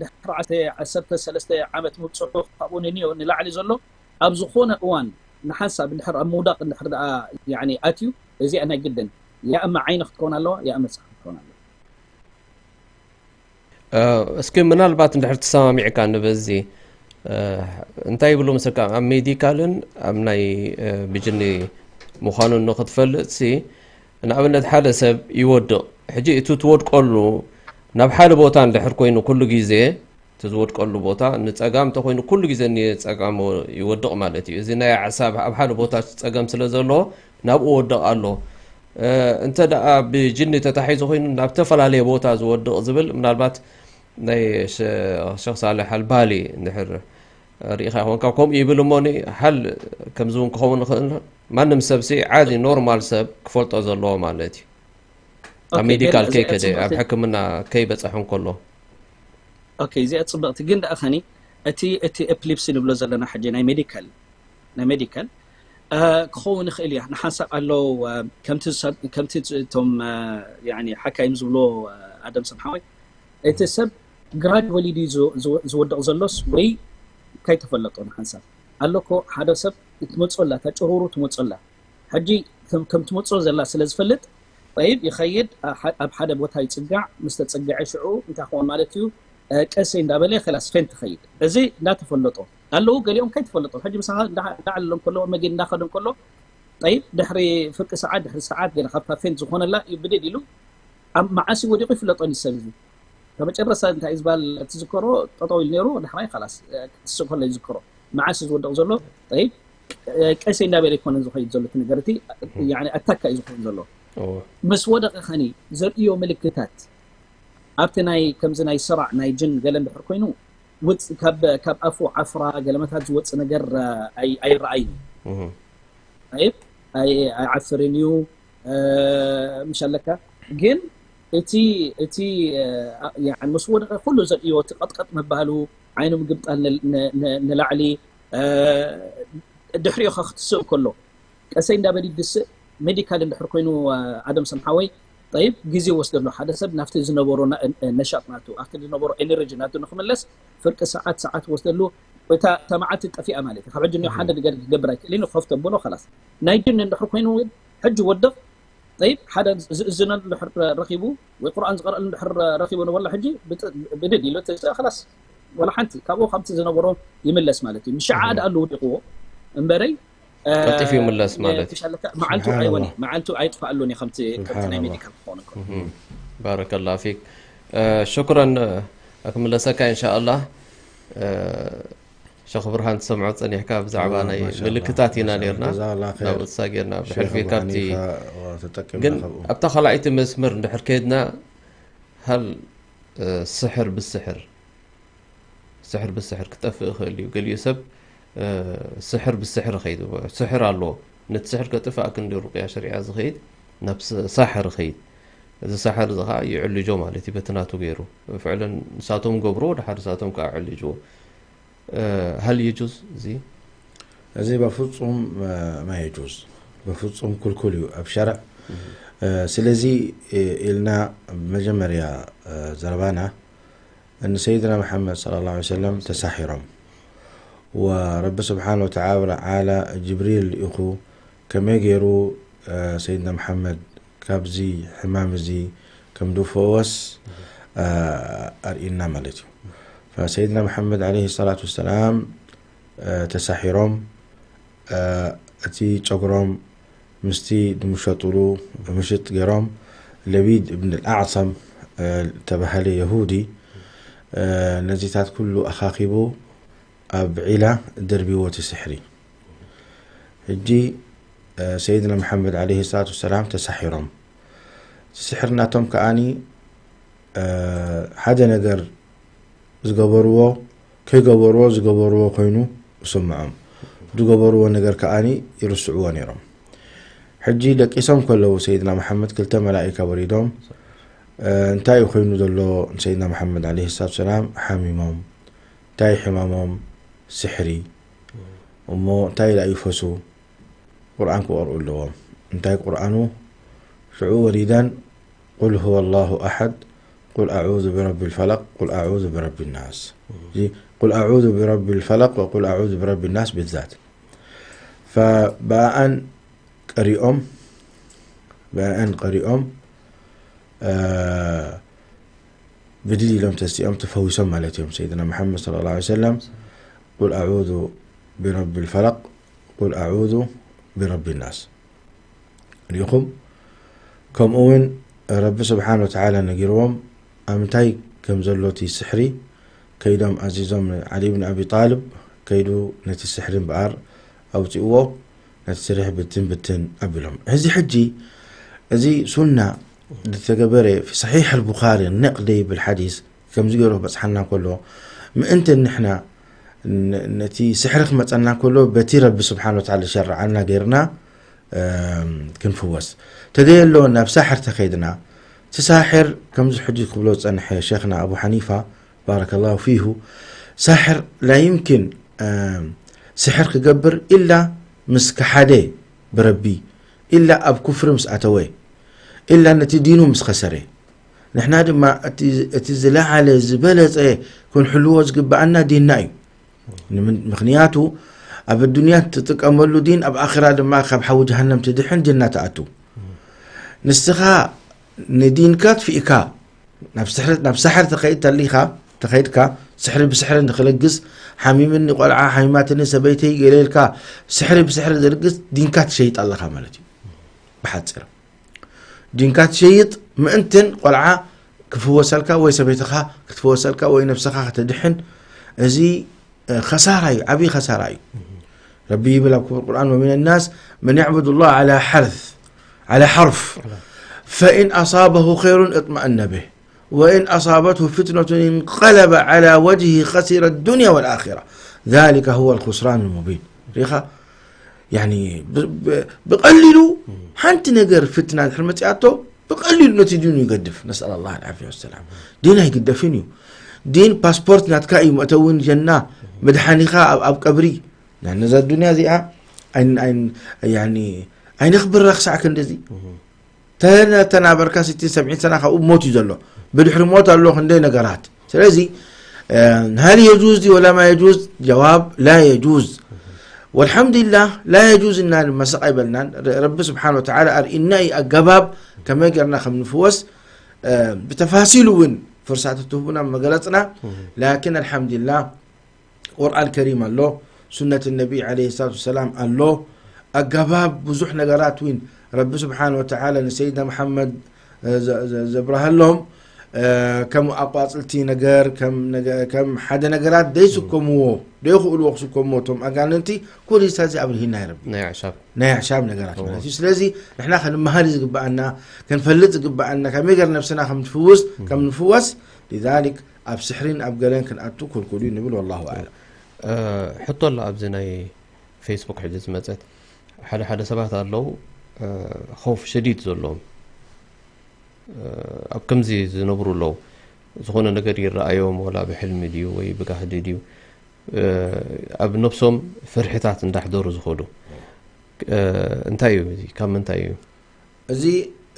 ድሕሪ ዓሰርተ ሰለስተ ዓመት ምብፅሑ ካብኡ ንንዮ ንላዕሊ ዘሎ ኣብ ዝኾነ እዋን ንሓንሳብ እንድሕር ኣብ ምውዳቕ እንድሕር ደኣ ኣትዩ እዚኣ ናይ ግድን ያእመ ዓይኒ ክትከውን ኣለዋ፣ ያእመ ሳዕ ክትከውን ኣለዋ። እስኪ ምናልባት እንድሕር ትሰማሚዕካ ንበዚ እንታይ ይብሉ ምስልካ ኣብ ሜዲካልን ኣብ ናይ ብጅኒ ምዃኑን ንክትፈልጥ ሲ ንኣብነት ሓደ ሰብ ይወድቕ ሕጂ እቲ ትወድቀሉ ናብ ሓደ ቦታ እንድሕር ኮይኑ ኩሉ ግዜ እቲ ዝወድቀሉ ቦታ ንፀጋም እንተኮይኑ ኩሉ ግዜ ንፀጋም ይወድቕ ማለት እዩ። እዚ ናይ ኣዕሳብ ኣብ ሓደ ቦታ ፀገም ስለ ዘሎ ናብኡ ወድቕ ኣሎ። እንተ ደኣ ብጅኒ ተታሒዙ ኮይኑ ናብ ዝተፈላለየ ቦታ ዝወድቕ ዝብል ምናልባት ናይ ሸክ ሳልሕ ኣልባሊ እንድሕር ርኢኻ ይኸውን ካብ ከምኡ ይብል እሞ ሃል ከምዚ እውን ክኸውን ይኽእል። ማንም ሰብ ሲ ዓዲ ኖርማል ሰብ ክፈልጦ ዘለዎ ማለት እዩ። ኣብ ሜዲካል ከይከደ ኣብ ሕክምና ከይበፀሐ እንከሎ ኦኬ እዚኣ ፅብቕቲ ግን ደኣ ኸኒ እቲ እቲ ኤፕሊፕሲ ንብሎ ዘለና ሕጂ ናይ ሜዲካል ናይ ሜዲካል ክኸውን ይኽእል እያ ንሓንሳብ ኣለዉ። ከምቲ እቶም ሓካይም ዝብሎ ኣደም ሰምሓወይ እቲ ሰብ ግራጅ ወሊድ ዝወድቕ ዘሎስ ወይ እንታይ ተፈለጦ ንሓንሳብ ኣለኮ ሓደ ሰብ ትመፅላ እታ ጭሩሩ ትመፅላ ሕጂ ከም ትመፅኦ ዘላ ስለ ዝፈልጥ ይብ ይኸይድ ኣብ ሓደ ቦታ ይፅጋዕ ምስ ተፀግዐ ሽዑ እንታይ ክኾን ማለት እዩ ቀሰይ እንዳበለ ከላስ ፌንት ይኸይድ እዚ እንዳተፈለጦ ኣለዉ ገሊኦም ከይተፈለጦ ሕጂ ምሳኻ እንዳዓለሎ ከሎ መጌድ እንዳኸደ ከሎ ይብ ድሕሪ ፍርቂ ሰዓት ድሕሪ ሰዓት ገለ ካብታ ፌንት ዝኾነላ እዩ ብድድ ኢሉ ኣብ መዓስ ወዲቑ ይፍለጦ እዩ ሰብ እዚ ከመጨረሳ እንታይ እዩ ዝበሃል ትዝከሮ ጠጠው ኢሉ ነይሩ ዳሕራይ ላስ ክትስእ ከሎ ይዝከሮ መዓስ ዝወድቕ ዘሎ ይብ ቀሰይ እንዳበለ ኣይኮነን ዝኸይድ ዘሎ እቲ ነገር እቲ ኣታካ እዩ ዝኸውን ዘሎ ምስ ወደቐ ኸኒ ዘርእዮ ምልክታት ኣብቲ ናይ ከምዚ ናይ ስራዕ ናይ ጅን ገለ እንድሕር ኮይኑ ውፅ ካብ ኣፉ ዓፍራ ገለመታት ዝወፅ ነገር ኣይረኣይን ይብ ኣይዓፍርን እዩ ምሽ ኣለካ ግን እቲ እቲ ምስ ወደቐ ኩሉ ዘርእዮ እቲ ቀጥቀጥ ምባሉ ዓይኑ ምግምጣል ንላዕሊ ድሕሪኡ ክትስእ ከሎ ቀሰይ እንዳበል ይድስእ ሜዲካል እንድሕር ኮይኑ ኣደም ሰምሓወይ ይብ ግዜ ወስደሉ ሓደ ሰብ ናብቲ ዝነበሮ ነሻጥ ናቱ ኣብቲ ዝነበሮ ኤነርጂ ናቱ ንክምለስ ፍርቂ ሰዓት ሰዓት ወስደሉ እታ መዓልቲ ጠፊኣ ማለት እዩ ካብ ሕጂ ሓደ ነገር ክገብር ኣይክእል ከፍቶ ብሎ ላስ ናይ ጅን እንድሕር ኮይኑ ሕጂ ወድቕ ይብ ሓደ ዝእዝነሉ እንድሕር ረኪቡ ወይ ቁርኣን ዝቀርአሉ እንድሕር ረኪቡ ንበሎ ሕጂ ብድድ ኢሉ ላስ ወላ ሓንቲ ካብኡ ከምቲ ዝነበሮ ይምለስ ማለት እዩ ንሽዓ ደኣ ኣለውዲቕዎ እምበረይ ቀልጢፉ ይምለስ ማለት እዩ። ትሻለካ መዓልቱ ኣይወን መዓልቱ ኣይጥፋኣሉን እዩ ከምቲ ከምቲ ናይ ሜዲካል ክኸውን እንከሎ ባረከላ ፊክ። ሽኩረን። ክምለሰካ እንሻኣላ። ሸኽ ብርሃን ትሰምዖ ጸኒሕካ ብዛዕባ ናይ ምልክታት ኢና ነርና ናብኡ ተሳጊርና ብሕልፊ ካብቲ ግን ኣብታ ካልኣይቲ መስመር እንድሕር ከይድና ሃል ስሕር ብስሕር ስሕር ብስሕር ክጠፍእ ይኽእል እዩ። ገሊኡ ሰብ ስሕር ብስሕር ኸይድ ስሕር ኣለዎ። ነቲ ስሕር ከጥፍእ ክንዲ ሩቅያ ሸሪዓ ዝኸይድ ናብ ሳሕር ኸይድ። እዚ ሳሕር እዚ ከዓ ይዕልጆ ማለት እዩ። በቲ ናቱ ገይሩ ፍዕለን ንሳቶም ገብርዎ ድሓር ንሳቶም ከዓ ዕልጅዎ። ሃል የጁዝ እዚ እዚ በፍጹም ማየጁዝ በፍጹም ኩልኩል እዩ ኣብ ሸርዕ። ስለዚ ኢልና መጀመርያ ዘረባና ንሰይድና መሓመድ صلى الله عليه وسلم ተሳሒሮም ወረቢ ስብሓን ወተዓላ ጅብሪል ልኢኹ ከመይ ገይሩ ሰይድና መሓመድ ካብዚ ሕማም እዚ ከም ድፈወስ ኣርእና ማለት እዩ። ፈሰይድና መሓመድ ዓለይሂ ሰላቱ ወሰላም ተሳሒሮም እቲ ጨጉሮም ምስቲ ድምሸጥሉ ምሽጥ ገይሮም ለቢድ እብን ኣዕሰም ተባሃለ የሁዲ ነዚታት ኩሉ ኣኻኺቡ ኣብ ዒላ ደርቢዎ እቲ ስሕሪ። ሕጂ ሰይድና መሓመድ ዓለይሂ ሰላቱ ወሰላም ተሳሒሮም እቲ ስሕር ናቶም ከኣኒ ሓደ ነገር ዝገበርዎ ከይገበርዎ ዝገበርዎ ኮይኑ ይስምዖም። ዝገበርዎ ነገር ከኣኒ ይርስዕዎ ነይሮም። ሕጂ ደቂሶም ከለዉ ሰይድና መሓመድ ክልተ መላኢካ ወሪዶም እንታይ እዩ ኮይኑ ዘሎ ንሰይድና መሓመድ ዓለይሂ ሰላቱ ወሰላም ሓሚሞም እንታይ ሕማሞም ስሕሪ እሞ እንታይ ኢላ ይፈሱ ቁርኣን ክቐርኡ ኣለዎም እንታይ ቁርኣኑ ሽዑ ወሪደን ቁል ሁወ ላሁ ኣሐድ ቁል ኣዑዙ ብረቢ ልፈለቅ ቁል ኣዑዙ ብረቢ ናስ ቁል ኣዑዙ ብረቢ ልፈለቅ ወቁል ኣዑዙ ብረቢ ናስ ብዛት ፈብኣኣን ቀሪኦም ብኣኣን ቀሪኦም ብድል ኢሎም ተስቲኦም ተፈዊሶም ማለት እዮም ሰይድና መሓመድ صلى الله عليه وسلم ቁል ኣዑዙ ብረቢ ልፈለቅ ቁል ኣዑዙ ብረቢ ናስ ሪኢኹም ከምኡ እውን ረቢ ስብሓን ወተዓላ ነጊርዎም ኣብ ምንታይ ከም ዘሎ እቲ ስሕሪ ከይዶም ኣዚዞም ዓሊ ብን ኣቢ ጣልብ ከይዱ ነቲ ስሕሪ እምበኣር ኣውፅእዎ ነቲ ስርሕ ብትን ብትን ኣቢሎም እዚ ሕጂ እዚ ሱና ዝተገበረ ሰሒሕ ኣልቡኻሪ ነቅደ ይብል ሓዲስ ከምዚ ገይሩ ክበፅሓና ከሎ ምእንቲ ንሕና ነቲ ስሕሪ ክመፀና ከሎ በቲ ረቢ ስብሓን ወተዓላ ዝሸረዓልና ገይርና ክንፍወስ ተደየሎ ናብ ሳሕር ተኸይድና እቲ ሳሕር ከምዚ ሕጂ ክብሎ ዝፀንሐ ሸኽና ኣቡ ሓኒፋ ባረከላሁ ፊሁ ሳሕር ላይምኪን ስሕር ክገብር ኢላ ምስ ከሓደ ብረቢ ኢላ ኣብ ኩፍሪ ምስ ኣተወ ኢላ ነቲ ዲኑ ምስ ኸሰረ ንሕና ድማ እቲ ዝለዓለ ዝበለፀ ክንሕልዎ ዝግብኣና ዲንና እዩ ምኽንያቱ ኣብ ኣዱንያ ትጥቀመሉ ዲን ኣብ ኣኽራ ድማ ካብ ሓዊ ጀሃነም ትድሕን ዲንና ትኣቱ ንስኻ ንዲንካ ትፍእካ ናብ ሳሕር ተኸይድ ተሊኻ ተኸይድካ ስሕሪ ብስሕሪ ንክልግስ ሓሚምኒ ቆልዓ ሓሚማትኒ ሰበይተይ ገለ ኢልካ ስሕሪ ብስሕሪ ዝልግስ ዲንካ ትሸይጥ ኣለኻ ማለት እዩ ብሓፂር ዲንካ ትሸይጥ ምእንትን ቆልዓ ክፍወሰልካ ወይ ሰበይትኻ ክትፍወሰልካ ወይ ነብስኻ ከተድሕን እዚ ከሳራ እዩ ዓብዪ ከሳራ እዩ ረቢ ይብል ኣብ ክቡር ቁርኣን ومن الناس من يعبد الله على حرث على حرف فإن أصابه خير اطمأن به وإن أصابته فتنة انقلب على وجهه خسر الدنيا والآخرة ذلك هو الخسران المبين ሪኻ يعني ብቐሊሉ ሓንቲ ነገር ፍትና ድሕር መፅኣቶ ብቐሊሉ ነቲ ዲኑ ይገድፍ ነስኣል ኣላ ዓፍያ ወሰላም ዲን ኣይግደፍን እዩ ዲን ፓስፖርት ናትካ እዩ መእተውን ጀና መድሓኒኻ ኣብ ቀብሪ ነዛ ዱንያ እዚኣ ኣይነኽብራ ክሳዕ ክንድዚ ተናበርካ ስቲን ሰብዒን ሰና ካብኡ ሞት እዩ ዘሎ ብድሕሪ ሞት ኣሎ ክንደይ ነገራት ስለዚ هل يجوز ولا ما يجوز جواب لا يجوز والحمد لله لا يجوز እና ድማ ስቕ ኣይበልናን ረቢ ስብሓን ወተዓላ ኣርእና እዩ ኣገባብ ከመይ ገርና ከም ንፍወስ ብተፋሲሉ እውን ፍርሳት ትህቡና መገለፅና ላኪን ኣልሓምዱሊላህ ቁርኣን ከሪም ኣሎ ሱነት ነቢ ዓለይሂ ሰላቱ ወሰላም ኣሎ ኣገባብ ብዙሕ ነገራት እውን ረቢ ስብሓን ወተዓላ ንሰይድና መሓመድ፣ እ፣ ዘ-፣ ዘ-፣ ዘብረሃሎም፣ እ፣ ከም ኣቋጽልቲ ነገር፣ ከም ነገ-፣ ከም ሓደ ነገራት ደይስከምዎ፣ ደይኽእልዎ ክስከምዎ እቶም ኣጋንንቲ፣ ኩሉ እዚ ኣብርሂና ይረቢ። ናይ ኣዕሻብ። ናይ ኣዕሻብ ነገራት እዎ። ማለት እዩ። ስለዚ ንሕና ክንመሃር እዩ ዝግበኣና፣ ክንፈልጥ ዝግበኣና፣ ከመይ ገር ነብስና ከም ትፍውስ፣ ከም ንፍወስ፣ ሊዛሊክ ኣብ ስሕሪን ኣብ ገለን ክንኣቱ ክልኩል እዩ ንብል፣ ወላሁ ኣዕለም። እ፣ ሕቶ ኣሎ ኣብዚ ናይ ፌስቡክ ሕጂ ዝመጸት። ሓደ ሓደ ሰባት ኣለዉ፣ እ፣ ኸውፍ ሸዲድ ዘለዎም፣ እ፣ ኣብ ከምዚ ዝነብሩ ኣለዉ። ዝኾነ ነገር ይረኣዮም፣ ወላ ብሕልሚ ድዩ ወይ ብጋህዲ ድዩ፣ እ፣ ኣብ ነብሶም ፍርሕታት እንዳሕደሩ ዝኸዱ። እ፣ እንታይ እዩ እዚ? ካብ ምንታይ እዩ? እዚ፣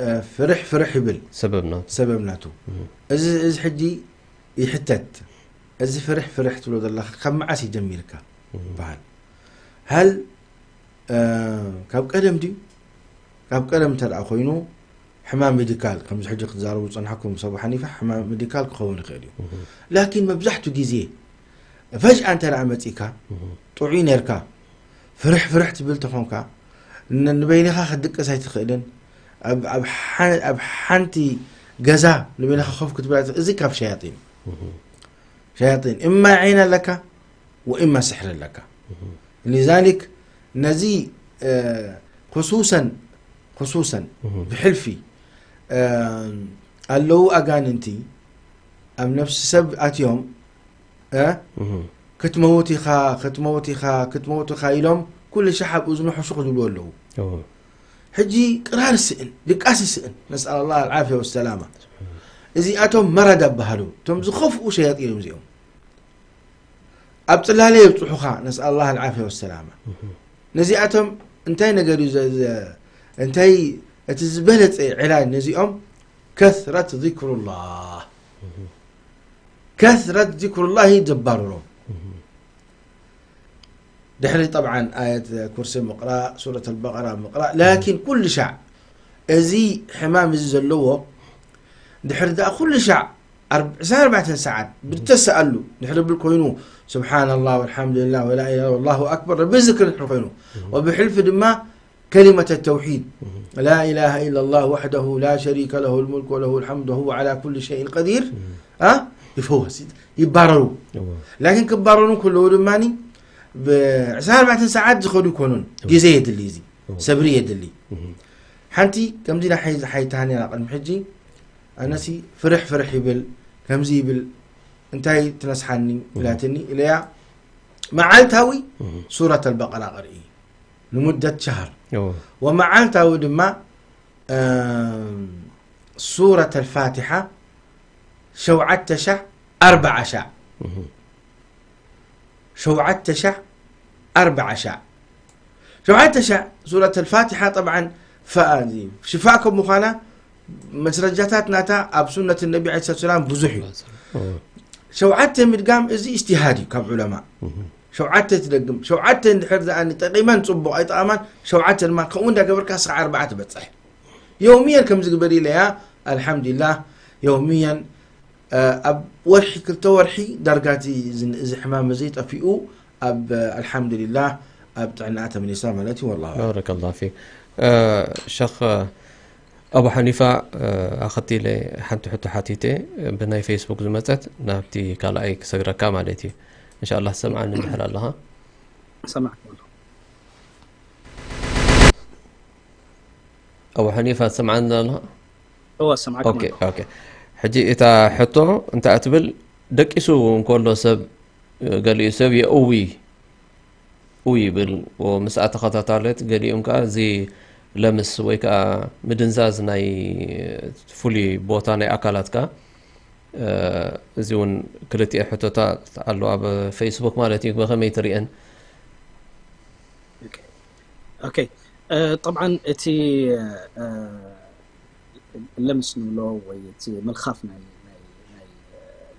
እ፣ ፍርሕ ፍርሕ ይብል። ሰበብ ናቱ። ሰበብ ናቱ። እህ። እዚ፣ እዚ ሕጂ ይሕተት። እዚ ፍርሕ ፍርሕ ትብሎ ዘለኻ ካብ መዓስ እዩ ጀሚርካ? እህ። ይበሃል። ሃል፣ እ፣ ካብ ቀደም ድዩ? ካብ ቀደም እንተ ደኣ ኮይኑ፣ ሕማም ሜዲካል፣ ከምዚ ሕጂ ክትዛረቡ ዝጸናሕኩም ምስ ኣቡ ሓኒፋ፣ ሕማም ሜዲካል ክኸውን ይኽእል እዩ። እህ። ላኪን መብዛሕትኡ ግዜ፣ ፈጅኣ እንተ ደኣ መጺእካ፣ እህ። ጥዑይ ኔርካ፣ ፍርሕ ፍርሕ ትብል ተኾንካ፣ ን-፣ ንበይንኻ ክትድቅስ ኣይትኽእልን። ኣብ፣ ኣብ ሓ-፣ ኣብ ሓንቲ ገዛ ንበይንኻ ኮፍ ክትብል ኣይትኽእል። እዚ ካብ ሸያጢን እዩ። እህ። ሸያጢን፣ እማ ዒን ኣለካ፣ ወእማ ስሕሪ ኣለካ። እህ። ሊዛሊክ፣ ነዚ፣ እ፣ ክሱሰን፣ ክሱሰን፣ እህ። ብሕልፊ፣ እ፣ ኣለዉ ኣጋንንቲ ኣብ ነፍሲ ሰብ ኣትዮም፣ እ? እህ። ክትመውት ኢኻ፣ ክትመውት ኢኻ፣ ክትመውት ኢኻ ኢሎም ኩሉ ሻዕ ኣብ እዝኑ ሕሹኽ ዝብሉ ኣለዉ። እዎ። ሕጂ ቅራር ስእን፣ ድቃስ ስእን። ነስኣል ኣላህ ኣልዓፍያ ወሰላማ። እዚኣቶም መረዳ በሃሉ። እቶም ዝኸፍኡ ሸያጢን እዮም እዚኦም። ኣብ ጽላለ የብጽሑኻ። ነስኣል ኣላህ ኣልዓፍያ ወሰላማ። እህ። ነዚኣቶም እንታይ ነገር እዩ ዘ-፣ ዘ-፣ እንታይ እቲ ዝበለጸ ዕላጅ ነዚኦም? ከስረት ዚክሩላህ። እህ። ከስረት ዚክሩላሂ ዘባርሮም። እህ። ድሕሪ ጠብዓን ኣየት ኩርሲ ምቕራእ፣ ሱረት ኣልበቐራ ምቕራእ፣ ላኪን ኩሉ ሻዕ እዚ ሕማም እዚ ዘለዎ ድሕሪ ደኣ ኩሉ ሻዕ ኣርብ-፣ ዕስራን ኣርባዕተን ሰዓት ብተሰኣሉ ድሕሪ ብል ኮይኑ፣ ስብሓንላህ ወልሓምዱሊላህ ወላ ኢላሃ ወላሁ ኣክበር፣ ረቢ ዝክር ድሕሪ ኮይኑ፣ ወብሕልፊ ድማ ከሊመተ ተውሒድ፣ ላ ኢላሃ ኢላላህ ወሕደሁ ላ ሸሪከ ለሁ ልሙልክ ወለሁ ልሐምድ ወሁወ ዓላ ኩሊ ሸይን ቀዲር፣ አ? ይፈወስ፣ ይባረሩ። እዎ። ላኪን ክባረሩ ከለዉ ድማ ብዕስራን ኣርባዕተን ሰዓት ዝኸዱ ይኮኑን። እዎ። ግዜ የድሊ፣ እዚ እዎ። ሰብሪ የድሊ። እህ። ሓንቲ ከምዚ ናይ ሓይ-፣ ሓይታን እያ ቅድሚ ሕጂ፣ ኣነሲ ፍርሕ ፍርሕ ይብል፣ ከምዚ ይብል፣ እንታይ ትነስሓኒ እህ። ኢላትኒ ኢለያ፣ መዓልታዊ እህ። ሱረት ኣልበቀራ ቅርኢ። ንሙደት ሸሃር። እዎ። ወመዓልታዊ ድማ፣ እም፣ ሱረት ኣልፋቲሓ ሸውዓተ ሻዕ፣ ኣርብዓ ሻዕ። እህ። ሸውዓተ ሻዕ፣ ኣርብዓ ሻዕ። ሸውዓተ ሻዕ ሱረት ኣልፋቲሓ ጠብዓን ፈ-፣ ሽፋእ ከም ምዃና መስረጃታት ናታ ኣብ ሱነት ነቢ ዓለይሂ ሰላም ብዙሕ እዩ። እዎ። ሸውዓተ ምድጋም እዚ እጅትሃድ እዩ ካብ ዑለማ። እህ። ሸውዓተ ትደግም፣ ሸውዓተ እንድሕር ደኣ ጠቂመን ጽቡቕ፣ ኣይጠቐማን ሸውዓተ ድማ ከምኡ እንዳገበርካ እስኻ ኣርባዓ ትበጽሕ። የውምየን ከምዚ ግበር ኢለያ፣ ኣልሓምዱሊላህ፣ የውምየን፣ እ፣ ኣብ ወርሒ ክልተ ወርሒ ዳርጋ እቲ ዝን-፣ እዚ ሕማም እዚ ጠፊኡ፣ ኣብ፣ ኣልሓምዱሊላህ፣ ኣብ ጥዕናኣ ተመሊሳ ማለት እዩ። ወላሁ ኣዕለም። ባረከላሁ ፊክ። እ፣ ሸኽ፣ ኣቡ ሓኒፋ፣ እ፣ ኣኸቲለ ሓንቲ ሕቶ ሓቲተ፣ ብናይ ፌስቡክ ዝመጸት ናብቲ ካልኣይ ክሰግረካ ማለት እዩ። እንሻላህ ትሰምዓኒ እንድሕር ኣለኻ። ሰማዕካ ኣለኹ። ኣቡ ሓኒፋ ትሰምዓኒ ኣለኻ? እወ፣ ሰማዕኩም ኦኬ፣ ኣለኹ። ኦኬ። ሕጂ እታ ሕቶ እንታይ እትብል፣ ደቂሱ እንከሎ ሰብ ገሊኡ ሰብ የእዊ፣ ኡ ይብል። ወ-፣ ምስኣ ተኸታታለት፣ ገሊኦም ከኣ እዚ ለምስ ወይ ከኣ ምድንዛዝ ናይ ፍሉይ ቦታ ናይ ኣካላትካ፣ እ፣ እዚ እውን ክልቲኤ ሕቶታት ኣሎ ኣብ ፌስቡክ ማለት እዩ። ብኸመይ ትሪኤን? ኦኬ። ኦኬ። እ፣ ጠብዓን እቲ፣ እ፣ ለምስ ንብሎ ወይ እቲ ምልኻፍ ናይ፣ ናይ፣ ናይ፣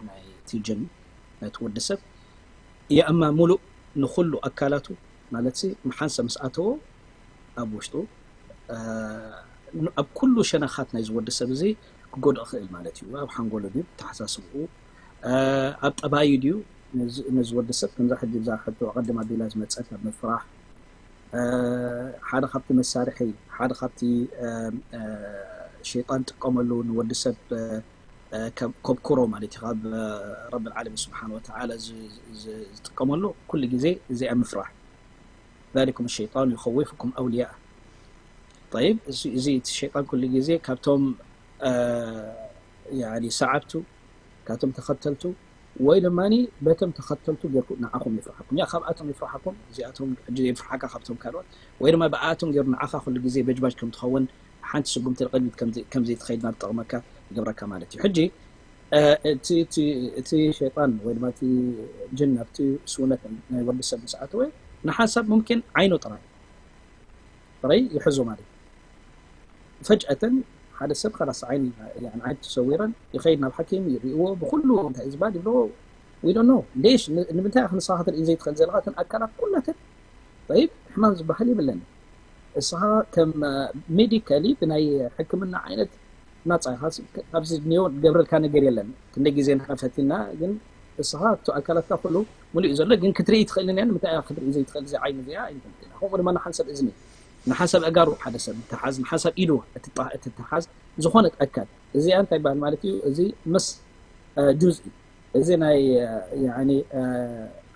ናይ እቲ ጅን፣ ናይቲ ወዲ ሰብ፣ የእማ ሙሉእ ንኹሉ ኣካላቱ፣ ማለትሲ፣ ምሓንሰ ምስ ኣተዎ ኣብ ውሽጡ፣ እ፣ ን-፣ ኣብ ኩሉ ሸነኻት ናይዚ ወዲ ሰብ እዚ ክጎድኦ ይኽእል ማለት እዩ። ኣብ ሓንጎሉ ድዩ፣ ተሓሳስብኡ፣ እ፣ ኣብ ጠባዩ ድዩ፣ ነዚ፣ ነዚ ወዲ ሰብ፣ ከምዛ ሕጂ እዛ ሕቶ ኣቐድም ኣቢላ ዝመጸት፣ ኣብ ምፍራሕ፣ ሓደ ካብቲ መሳርሒ፣ ሓደ ካብቲ ሸይጣን ጥቀመሉ ንወዲ ሰብ ከብኩሮ ማለት እዩ፣ ካብ ረብ ዓለሚን ስብሓን ወተዓላ ዝጥቀመሉ ኩሉ ግዜ እዚኣ ምፍራሕ። ذلكم الشيطان يخوفكم أولياءه. طيب، እዚ ሸይጣን ኩሉ ግዜ ካብቶም ሰዓብቱ፣ ካብቶም ተኸተልቱ፣ ወይ ድማ በቶም ተኸተልቱ ጌርኩ ንዓኹም ይፍርሓኩም። ያ ካብኣቶም ይፍርሓኩም፣ እዚኣቶም ሕጂ ይፍርሓካ ካብቶም ካልኦት፣ ወይ ድማ ብኣቶም ጌሩ ንዓኻ ኩሉ ግዜ በጅባጅ ከም ትኸውን፣ ሓንቲ ስጉምቲ ንቕድሚት ከም ዘይትኸይድ ናብ ጠቕመካ ይገብረካ ማለት እዩ። ሕጂ እቲ ሸይጣን ወይ ድማ እቲ ጅን ኣብቲ ስውነት ናይ ወዲ ሰብ ምስ ኣተወ፣ ንሓንሳብ ሙምኪን ዓይኑ ጥራይ ጥራይ ይሕዞ ማለት እዩ። ፈጅኣተን ሓደ ሰብ ከላስ ዓይን ዓይን ተሰዊረን ይኸይድ ናብ ሓኪም ይርእዎ፣ ብኩሉ እንታይ እዩ ዝበሃል ይብሎ። We don't know. ሌሽ ንምንታይ ኢኻ ንስኻ ክትርኢ ዘይትኽእል ዘለኻ? እተን ኣካላት ኩላተን ጠይብ ሕማም ዝበሃል የብለን። እስኻ ከም ሜዲካሊ ብናይ ሕክምና ዓይነት ናፃ ኢኻ። ኣብዚ ኒዮ ገብረልካ ነገር የለን። ክንደይ ግዜ ንሕና ፈቲና፣ ግን እስኻ እቲ ኣካላትካ ኩሉ ሙሉእ እዩ ዘሎ፣ ግን ክትርኢ ትኽእልን እያ። ንምንታይ ኢኻ ክትርኢ ዘይትኽእል? እዚ ዓይኒ እዚኣ ኣይንፈልጥን ኢና። ከምኡ ድማ ንሓንሳብ እዝኒ፣ ንሓንሳብ ኣእጋሩ ሓደ ሰብ ትሓዝ፣ ንሓንሳብ ኢዱ እትሓዝ፣ ዝኾነት ኣካል እዚኣ እንታይ ይበሃል ማለት እዩ? እዚ ምስ ጁዝ እዩ። እዚ ናይ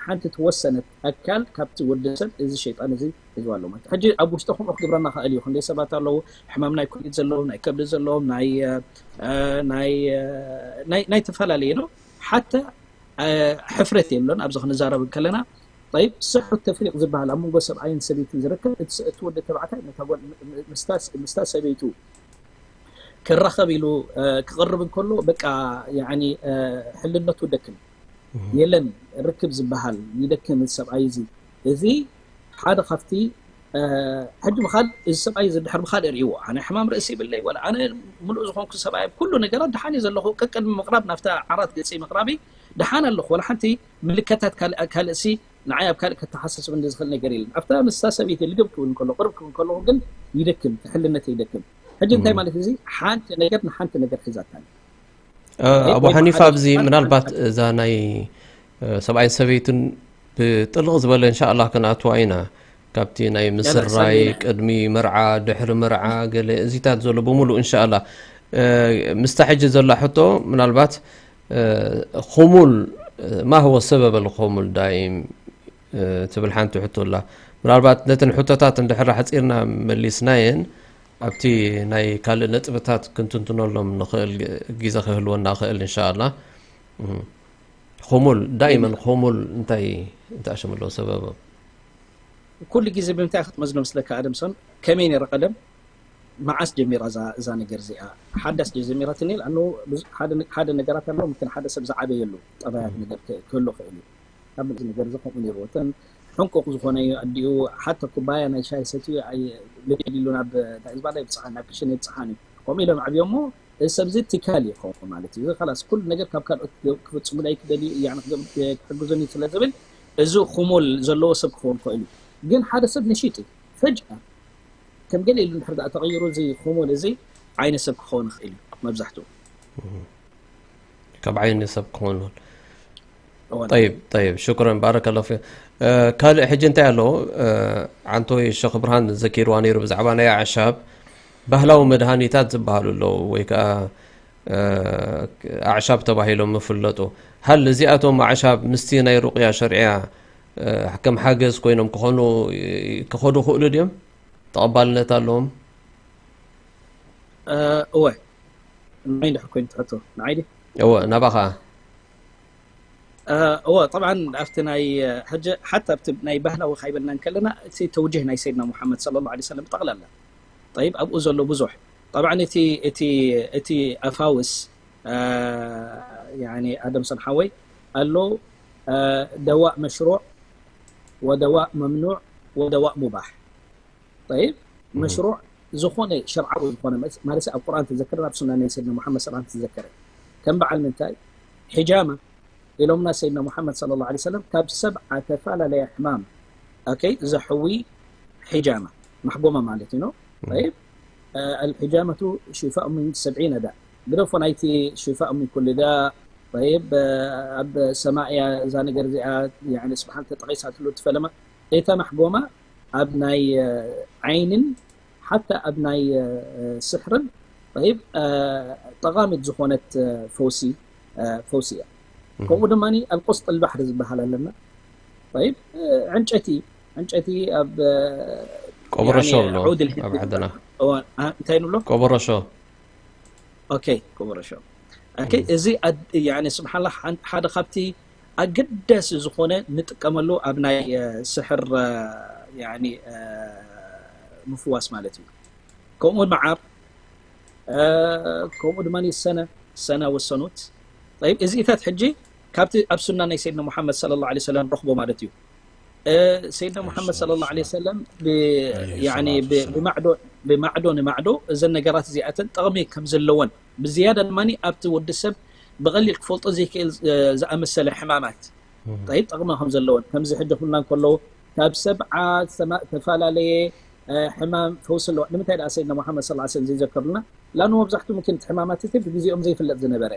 ሓንቲ ትወሰነት ኣካል ካብቲ ወዲ ሰብ እዚ ሸይጣን እዚ ሒዝዋ ኣሎ ማለት። ሕጂ ኣብ ውሽጢ ከምኡ ክግብረና ክእል እዩ። ክንደይ ሰባት ኣለዉ ሕማም ናይ ኩሊት ዘለዎም፣ ናይ ከብዲ ዘለዎም፣ ናይ ናይ ናይ ናይ ተፈላለየ ነው። ሓታ ሕፍረት የብሎን። ኣብዚ ክንዛረብ ከለና ጠይብ ስሕሩ ተፍሪቕ ዝበሃል ኣብ መንጎ ሰብኣይን ሰበይትን ዝርከብ፣ እቲ ወዲ ተባዕታይ ምስታ ሰበይቱ ክራኸብ ኢሉ ክቕርብ እንከሎ በቃ ሕልነቱ ደክም የለን፣ ርክብ ዝበሃል ይደክም። እዚ ሰብኣይ እዚ እዚ ሓደ ካብቲ ሕጂ ብኻል እዚ ሰብኣይ እዚ ድሕር ብኻል እርእዎ፣ ኣነ ሕማም ርእሲ ይብለይ ወላ ኣነ ምሉእ ዝኾንኩ ሰብኣይ ኩሉ ነገራት ደሓን እዩ ዘለኹ። ቀቅድሚ ምቕራብ ናብታ ዓራት ገፂ ምቕራቢ ደሓን ኣለኹ። ወላ ሓንቲ ምልከታት ካልእ ካልእሲ ንዓይ ኣብ ካልእ ከተሓሳስብ እንደ ዝኽእል ነገር የለን። ኣብታ ምስታ ሰበይቲ ልግብ ክብል እንከሎ ቅርብ ክብል እንከለኹ ግን ይደክም፣ ትሕልነት ይደክም። ሕጂ እንታይ ማለት እዚ ሓንቲ ነገር ንሓንቲ ነገር ሒዛታ ኣቡ ሓኒፋ ኣብዚ ምናልባት እዛ ናይ ሰብኣይን ሰበይትን ብጥልቕ ዝበለ እንሻኣላ ክንኣትዋ ኢና። ካብቲ ናይ ምስራይ ቅድሚ መርዓ ድሕሪ መርዓ ገለ እዚታት ዘሎ ብምሉእ እንሻኣላ ምስታ ሕጂ ዘላ ሕቶ ምናልባት ኹሙል ما هو سبب الخمول دائم ትብል ሓንቲ ሕቶ ኣላ። ምናልባት ነተን ሕቶታት እንድሕር ኣሕፂርና መሊስናየን ኣብቲ ናይ ካልእ ነጥብታት ክንትንትነሎም ንኽእል ግዜ ክህልወና ክእል እንሻኣላ። ኹሙል ዳይመን ኹሙል እንታይ እንታይ ኣሸም ኣለዎ ሰበቦም? ኩሉ ግዜ ብምንታይ ክትመዝኖ መስለካ ኣደምሶን? ከመይ ነይረ ቀደም? መዓስ ጀሚራ እዛ እዛ ነገር እዚኣ? ሓዳስ ጀሚራትኒ ኣኑ ሓደ ነገራት ኣሎ ምክን ሓደ ሰብ ዝዓበየሉ ጠባያት ነገር ክህሉ ክእል እዩ። ካብ እዚ ነገር እዚ ከምኡ ነይርዎ እተን ሕንቁቕ ዝኾነ እዩ ኣዲኡ ሓተ ኩባያ ናይ ሻይ ሰትዩ ልዕል ኢሉ ናብ ዝበላ ይብፅሓን ናብ ክሽነ ይብፅሓን እዩ። ከምኡ ኢሎም ዓብዮ እሞ እዚ ሰብ እዚ ትካል ይኸውን ማለት እዩ። እዚ ላስ ኩሉ ነገር ካብ ካልኦት ክፍፅሙለይ ክደልዩ እያ ክሕግዙኒ ስለ ዝብል እዚ ኹሙል ዘለዎ ሰብ ክኸውን ክእል እዩ። ግን ሓደ ሰብ ንሽጥ እዩ ፈጅኣ ከም ገለ ኢሉ እንድሕር ደኣ ተቐይሩ እዚ ኹሙል እዚ ዓይነ ሰብ ክኸውን ይኽእል እዩ መብዛሕትኡ። ካብ ዓይኒ ሰብ ክኾን ጠይብ ጠይብ ሽኩረን ባረከላ ፊ ካልእ ሕጂ እንታይ ኣለዎ ዓንቶይ ሸኽ ብርሃን ዘኪርዋ ነይሩ ብዛዕባ ናይ ኣዕሻብ ባህላዊ መድሃኒታት ዝበሃሉ ኣለዉ ወይ ከዓ ኣዕሻብ ተባሂሎም ይፍለጡ። ሃል እዚኣቶም ኣዕሻብ ምስቲ ናይ ሩቕያ ሸርዕያ ከም ሓገዝ ኮይኖም ክኾኑ ክኸዱ ክእሉ ድዮም? ተቐባልነት ኣለዎም? እወ ንዓይ እንድሕር ኮይኑ ትሕቶ ንዓይ ድዩ? እወ ናባኻ። እወ طبعا ኣብቲ ናይ ሕጂ ሓታ ኣብቲ ናይ ባህላዊ ካይበልና እንከለና እቲ ተውጅህ ናይ ሰይድና ሙሓመድ صلى الله عليه وسلم ብጠቕላላ ጠይብ ኣብኡ ዘሎ ብዙሕ طبعا እቲ እቲ እቲ ኣፋውስ ያኒ ኣደም ሰን ሓወይ ኣሎ ደዋእ መሽሩዕ ወደዋእ መምኑዕ ወደዋእ ሙባሕ ጠይብ መሽሩዕ ዝኾነ ሸርዓዊ ዝኾነ ማለት ኣብ ቁርኣን ተዘከረ ናብ ሱና ናይ ሰይድና ሙሓመድ ሰላም ተዘከረ ከም በዓል ምንታይ ሒጃማ ኢሎምና ሰይድና ሙሓመድ صلى الله عليه وسلم ካብ ሰብዓ ተፈላለየ ሕማም ኦኬ ዘሕዊ ሒጃማ ማሕጎማ ማለት እዩ ነው طيب الحجامة شفاء من سبعين داء ግደፎ ናይቲ شفاء من كل داء طيب ኣብ ሰማእያ እዛ ነገር እዚኣ ስብሓን ተጠቂሳትሉ ትፈለማ እታ ማሕጎማ ኣብ ናይ ዓይንን ሓታ ኣብ ናይ ስሕርን ጠይብ ጠቓሚት ዝኾነት ፈውሲ ፈውሲ እያ። ከምኡ ድማ ኣልቆስጥ ልባሕሪ ዝበሃል ኣለና። ጠይብ ዕንጨቲ ዕንጨቲ ኣብ ቆበረሾ ኣሎ ኣብ ዓድና። እንታይ ንብሎ? ቆበረሾ። ኦኬ፣ ቆበረሾ። ኦኬ፣ እዚ ስብሓላ ሓደ ካብቲ ኣገዳሲ ዝኾነ ንጥቀመሉ ኣብ ናይ ስሕር ምፍዋስ ማለት እዩ። ከምኡ መዓር ከምኡ ድማ ሰነ ሰነ ወሰኑት። ጠይብ እዚኢታት ሕጂ ካብቲ ኣብ ሱና ናይ ሰይድና ሙሓመድ ሰለላሁ ዐለይሂ ወሰለም ረኽቦ ማለት እዩ። ሰይድና ሙሓመድ ሰለላሁ ዐለይሂ ወሰለም ብማዕዶ ንማዕዶ እዘን ነገራት እዚኣተን ጠቕሚ ከም ዘለወን ብዝያዳ ድማ ኣብቲ ወዲ ሰብ ብቐሊል ክፈልጦ ዘይክእል ዝኣመሰለ ሕማማት ጠይብ ጠቕሚ ከም ዘለወን ከምዚ ሕጂ ኩልና እንከለዉ ካብ ሰብዓ ተፈላለየ ሕማም ፈውሲ ኣለዋ። ንምንታይ ደኣ ሰይድና ሙሓመድ ሰለላሁ ዐለይሂ ወሰለም ዘይዘከሩልና? ላኑ መብዛሕቱ ምኪን እቲ ሕማማት እቲ ብግዜኦም ዘይፍለጥ ዝነበረ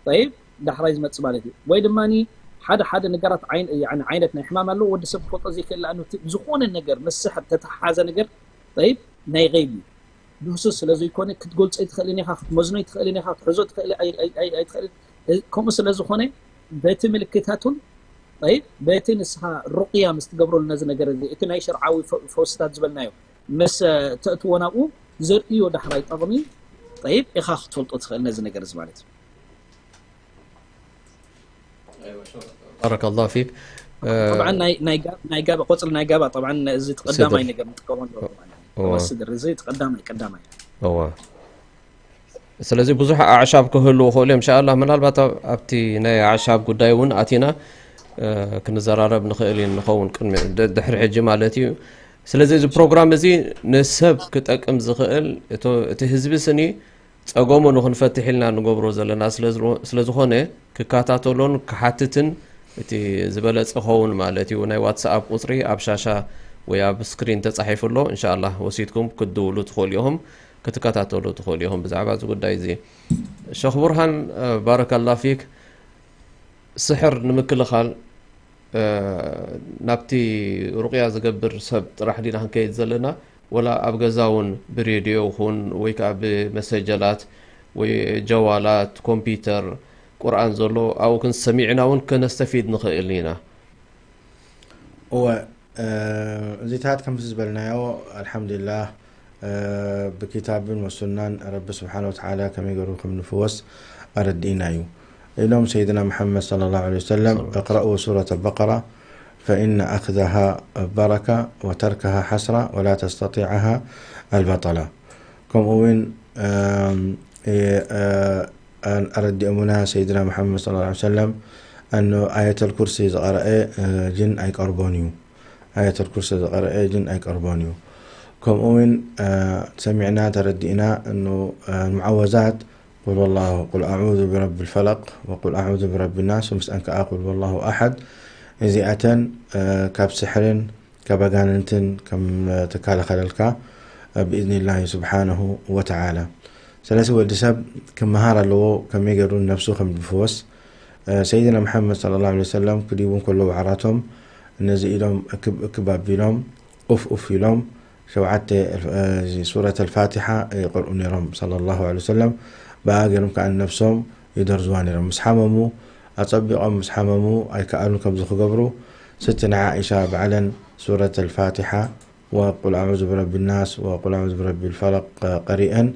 ጠይብ ዳሕራይ ዝመጽእ ማለት እዩ። ወይ ድማ ሓደ ሓደ ነገራት ዓይነት ናይ ሕማም ኣለዎ ወዲ ሰብ ክፈልጦ ዘይክእል። ላኑ ዝኾነ ነገር ምስ ስሕር ተተሓሓዘ ነገር ጠይብ ናይ ገይብ እዩ። ድህሱስ ስለ ዘይኮነ ክትገልጾ ኣይትኽእልን ኢኻ፣ ክትመዝኖ ኣይትኽእልን ኢኻ፣ ክትሕዞ ኣይትኽእልን። ከምኡ ስለ ዝኾነ በቲ ምልክታቱን በቲ ንስኻ ሩቕያ ምስ ትገብረሉ ነዚ ነገር እዚ እቲ ናይ ሸርዓዊ ፈውስታት ዝበልናዮ ምስ ተእትዎ ናብኡ ዘርእዮ ዳሕራይ ጠቕሚ ጠይብ ኢኻ ክትፈልጦ ትኽእል ነዚ ነገር እዚ ማለት እዩ። ባረከላሁ ፊክ። طبعا ናይ ናይ ጋባ ቆጽሊ ናይ ጋባ طبعا እዚ ተቀዳማይ ነገር ንጥቀመሉ ስድር እዚ ተቀዳማይ ቀዳማይ እዋ። ስለዚ ብዙሕ ኣዕሻብ ክህልዉ ይኽእሉ እዮም። እንሻኣላህ ምናልባት ኣብቲ ናይ ኣዕሻብ ጉዳይ እውን ኣቲና ክንዘራረብ ንኽእል እዩ ንኸውን ቅድሚ ድሕሪ ሕጂ ማለት እዩ። ስለዚ እዚ ፕሮግራም እዚ ንሰብ ክጠቅም ዝኽእል እቲ ህዝቢ ስኒ ጸገሙ ንኽንፈትሕ ኢልና ንገብሮ ዘለና ስለዝኾነ ክከታተሎን ክሓትትን እቲ ዝበለጸ ኸውን ማለት እዩ። ናይ ዋትስኣፕ ቁጽሪ ኣብ ሻሻ ወይ ኣብ ስክሪን ተጻሒፉ ኣሎ። እንሻኣላህ ወሲድኩም ክትድውሉ ትኽእሉ ኢኹም፣ ክትከታተሉ ትኽእሉ ኢኹም ብዛዕባ እዚ ጉዳይ እዚ። ሸኽ ቡርሃን ባረከላ ፊክ፣ ስሕር ንምክልኻል ናብቲ ሩቅያ ዝገብር ሰብ ጥራሕ ዲና ክንከይድ ዘለና ወላ ኣብ ገዛ እውን ብሬድዮ ይኹን ወይ ከዓ ብመሰጀላት ወይ ጀዋላት ኮምፒውተር ቁርኣን ዘሎ ኣብኡ ክንሰሚዕና እውን ከነስተፊድ ንኽእል ኢና። እወ እዚታት ከምዚ ዝበልናዮ ኣልሓምዱሊላህ ብኪታብን ወሱናን ረቢ ስብሓን ወተዓላ ከመይ ገሩ ከም ንፍወስ ኣረድእና እዩ። ኢሎም ሰይድና መሓመድ صلى الله عليه وسلم اقرأوا سورة البقرة فإن أخذها بركة وتركها حسرة ولا تستطيعها البطلة። ከምኡ እውን ኣረዲኦምና ሰይድና መሓመድ صلى الله عليه وسلم ኣኖ ኣየተል ኩርሲ ዝቐረአ ጅን ኣይቀርቦን እዩ። ኣየተል ኩርሲ ዝቐረአ ጅን ኣይቀርቦን እዩ። ከምኡ እውን ሰሚዕና ተረዲእና ሙዓወዛት ቁል ወላሁ ቁል ኣዑዙ ብረቢ ልፈለቅ ወቁል ኣዑዙ ብረቢ ናስ ምስአን ከዓ ቁል ወላሁ ኣሓድ እዚኣተን ካብ ስሕርን ካብ ኣጋንንትን ከም ትከላኸለልካ ብኢዝኒላሂ ስብሓነሁ ወተዓላ። ስለዚ ወዲ ሰብ ክመሃር ኣለዎ ከመይ ገይሩ ነብሱ ከም ዝፍወስ። ሰይድና መሓመድ صلى الله عليه وسلم ክድይቡ እንከለዉ ዓራቶም ነዚ ኢሎም እክብ እክብ ኣቢሎም ኡፍ ኡፍ ኢሎም ሸውዓተ ሱረት ኣልፋቲሓ ይቀርኡ ነይሮም صلى الله عليه وسلم። ብኣ ገይሮም ከዓ ነብሶም ይደርዝዋ ነይሮም። ምስ ሓመሙ ኣጸቢቖም ምስ ሓመሙ ኣይከኣሉን ከምዚ ክገብሩ ስትነ ዓኢሻ ባዕለን ሱረት ኣልፋቲሓ ወቁል ኣዑዙ ብረቢ ናስ ወቁል ኣዑዙ ብረቢ ልፈለቅ ቀሪአን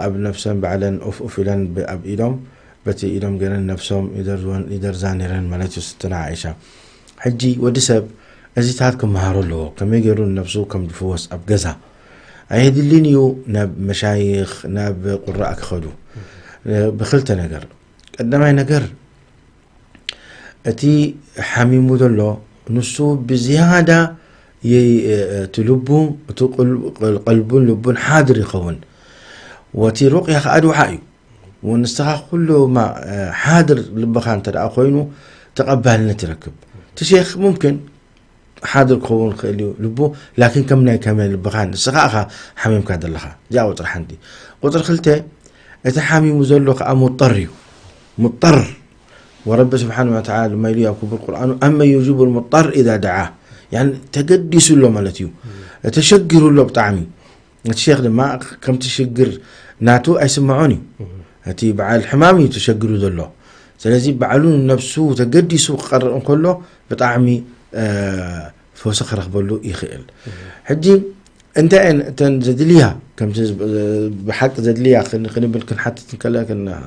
ኣብ ነፍሰን ባዕለን ኡፍ ኡፍ ኢለን ኣብ ኢዶም በቲ ኢዶም ገይረን ነፍሶም ይደርዝወን ይደርዛ ነይረን ማለት እዩ ስትነ ዓኢሻ። ሕጂ ወዲ ሰብ እዚታት ክመሃሮ ኣለዎ ከመይ ገይሩ ነፍሱ ከም ዝፍወስ ኣብ ገዛ ኣየድልን እዩ ናብ መሻይኽ ናብ ቁራእ ክኸዱ ብክልተ ነገር ቀዳማይ ነገር እቲ ሓሚሙ ዘሎ ንሱ ብዝያዳ እቲ ልቡ እቲ ቀልቡን ልቡን ሓድር ይኸውን ወቲ ሩቅያ ከዓ ድውሓ እዩ ንስኻ ኩሉ ሓድር ልብኻ እንተ ኮይኑ ተቐባልነት ይረክብ እቲ ሼክ ሙምክን ሓድር ክኸውን ክእል እዩ ልቡ ላኪን ከም ናይ ከመ ልብኻ ንስኻ ኢኻ ሓሚምካ ዘለኻ እዚኣ ቁፅሪ ሓንቲ ቁፅሪ ክልተ እቲ ሓሚሙ ዘሎ ከዓ ሙጠር እዩ ሙጠር ወረቢ ስብሓን ወተዓላ ድማ ኢሉ ኣብ ክቡር ቁርኣኑ ኣመን ዩጅቡ ልሙጠር ኢዛ ደዓ ተገዲሱ ኣሎ ማለት እዩ። ተሸጊሩ ኣሎ ብጣዕሚ። እቲ ሸኽ ድማ ከምቲ ሽግር ናቱ ኣይስምዖን እዩ። እቲ በዓል ሕማም እዩ ተሸጊሩ ዘሎ። ስለዚ ባዕሉ ነብሱ ተገዲሱ ክቐርእ እንከሎ ብጣዕሚ ፈውሲ ክረኽበሉ ይኽእል። ሕጂ እንታይ እየን እተን ዘድልያ ከምቲ ብሓቂ ዘድልያ ክንብል ክንሓትት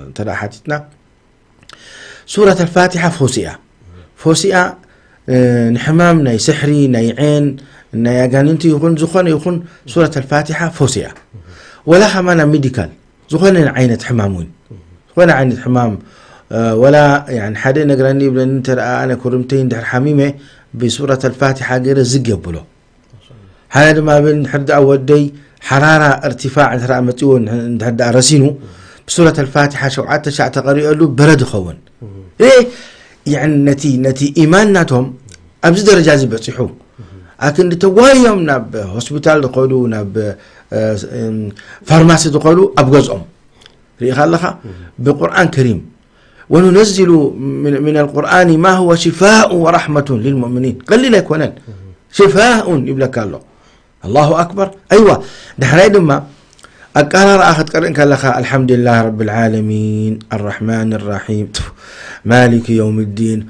እንተ ሓቲትና ሱረት ኣልፋቲሓ ፈውሲ እያ። ፈውሲ እያ ንሕማም ናይ ስሕሪ ናይ ዔን ናይ ኣጋንንቲ ይኹን ዝኾነ ይኹን ሱረት ኣልፋቲሓ ፈውሲ እያ። ወላ ከማና ሜዲካል ዝኾነ ዓይነት ሕማም እውን ዝኾነ ዓይነት ሕማም ወላ ሓደ ነግራኒ ይብለኒ እንተ ኣነ ኩርምተይ እንድሕር ሓሚመ ብሱረት ኣልፋቲሓ ገይረ ዝግ የብሎ። ሓደ ድማ ብል እንድሕር ደኣ ወደይ ሓራራ እርቲፋዕ እንተ መፅዎ እንድሕር ደኣ ረሲኑ ብሱረት ኣልፋቲሓ ሸውዓተ ሻዕ ተቐሪኦሉ በረድ ይኸውን። እ ነቲ ነቲ ኢማን ናቶም ኣብዚ ደረጃ እዚ በፂሑ ኣክንዲ ተጓዮም ናብ ሆስፒታል ዝኸዱ ናብ ፋርማሲ ዝኸዱ ኣብ ገዝኦም ርኢኻ ኣለኻ ብቁርኣን ከሪም ወኑነዚሉ ምን ኣልቁርኣኒ ማ ሁወ ሽፋኡ ወራሕመቱን ልልሙእሚኒን ቀሊል ኣይኮነን ሽፋኡን ይብለካ ኣሎ ኣላሁ ኣክበር ኣይዋ ዳሕራይ ድማ ኣቃራርኣ ክትቀርእ ከለኻ ኣልሓምዱሊላህ ረቢ ልዓለሚን ኣራሕማን ራሒም ማሊክ የውም ዲን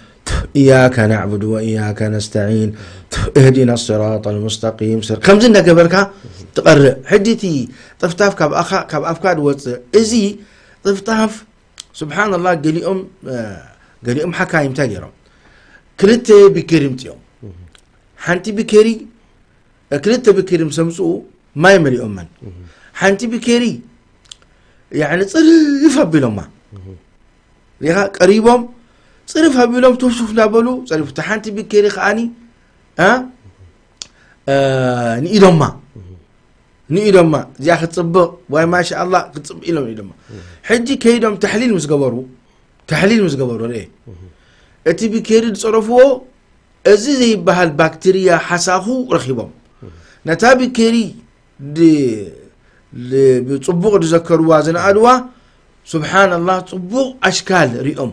إياك نعبد وإياك نستعين اهدنا الصراط المستقيم ከምዚ እንዳገበርካ ትቐርእ ሕጂ እቲ ጥፍጣፍ ካብ ኣፍካ ዝወፅእ እዚ ጥፍጣፍ ስብሓንላህ ገሊኦም ገሊኦም ሓካይም እንታይ ገይሮም ክልተ ቢኬሪ ምፅኦም ሓንቲ ቢኬሪ ክልተ ቢኬሪ ምስ ኣምፅኡ ማይ መሊኦመን ሓንቲ ቢኬሪ ያዕኒ ፅርፍ ኣቢሎማ ሪኻ ቀሪቦም ፅርፍ ኣቢሎም ቱፍቱፍ እናበሉ ፀሪፉ እታ ሓንቲ ቢኬሪ ከዓኒ ንኢዶማ ንኢዶማ እዚኣ ክትፅብቕ ዋይ ማሻ ኣላ ክትፅብቕ ኢሎም ንኢዶማ ሕጂ ከይዶም ተሕሊል ምስ ገበሩ ተሕሊል ምስ ገበሩ ርኤ እቲ ቢኬሪ ዝፀረፍዎ እዚ ዘይበሃል ባክቴርያ ሓሳኹ ረኺቦም ነታ ቢኬሪ ብፅቡቕ ዝዘከርዋ ዝነኣድዋ ስብሓንላህ ፅቡቕ ኣሽካል ሪኦም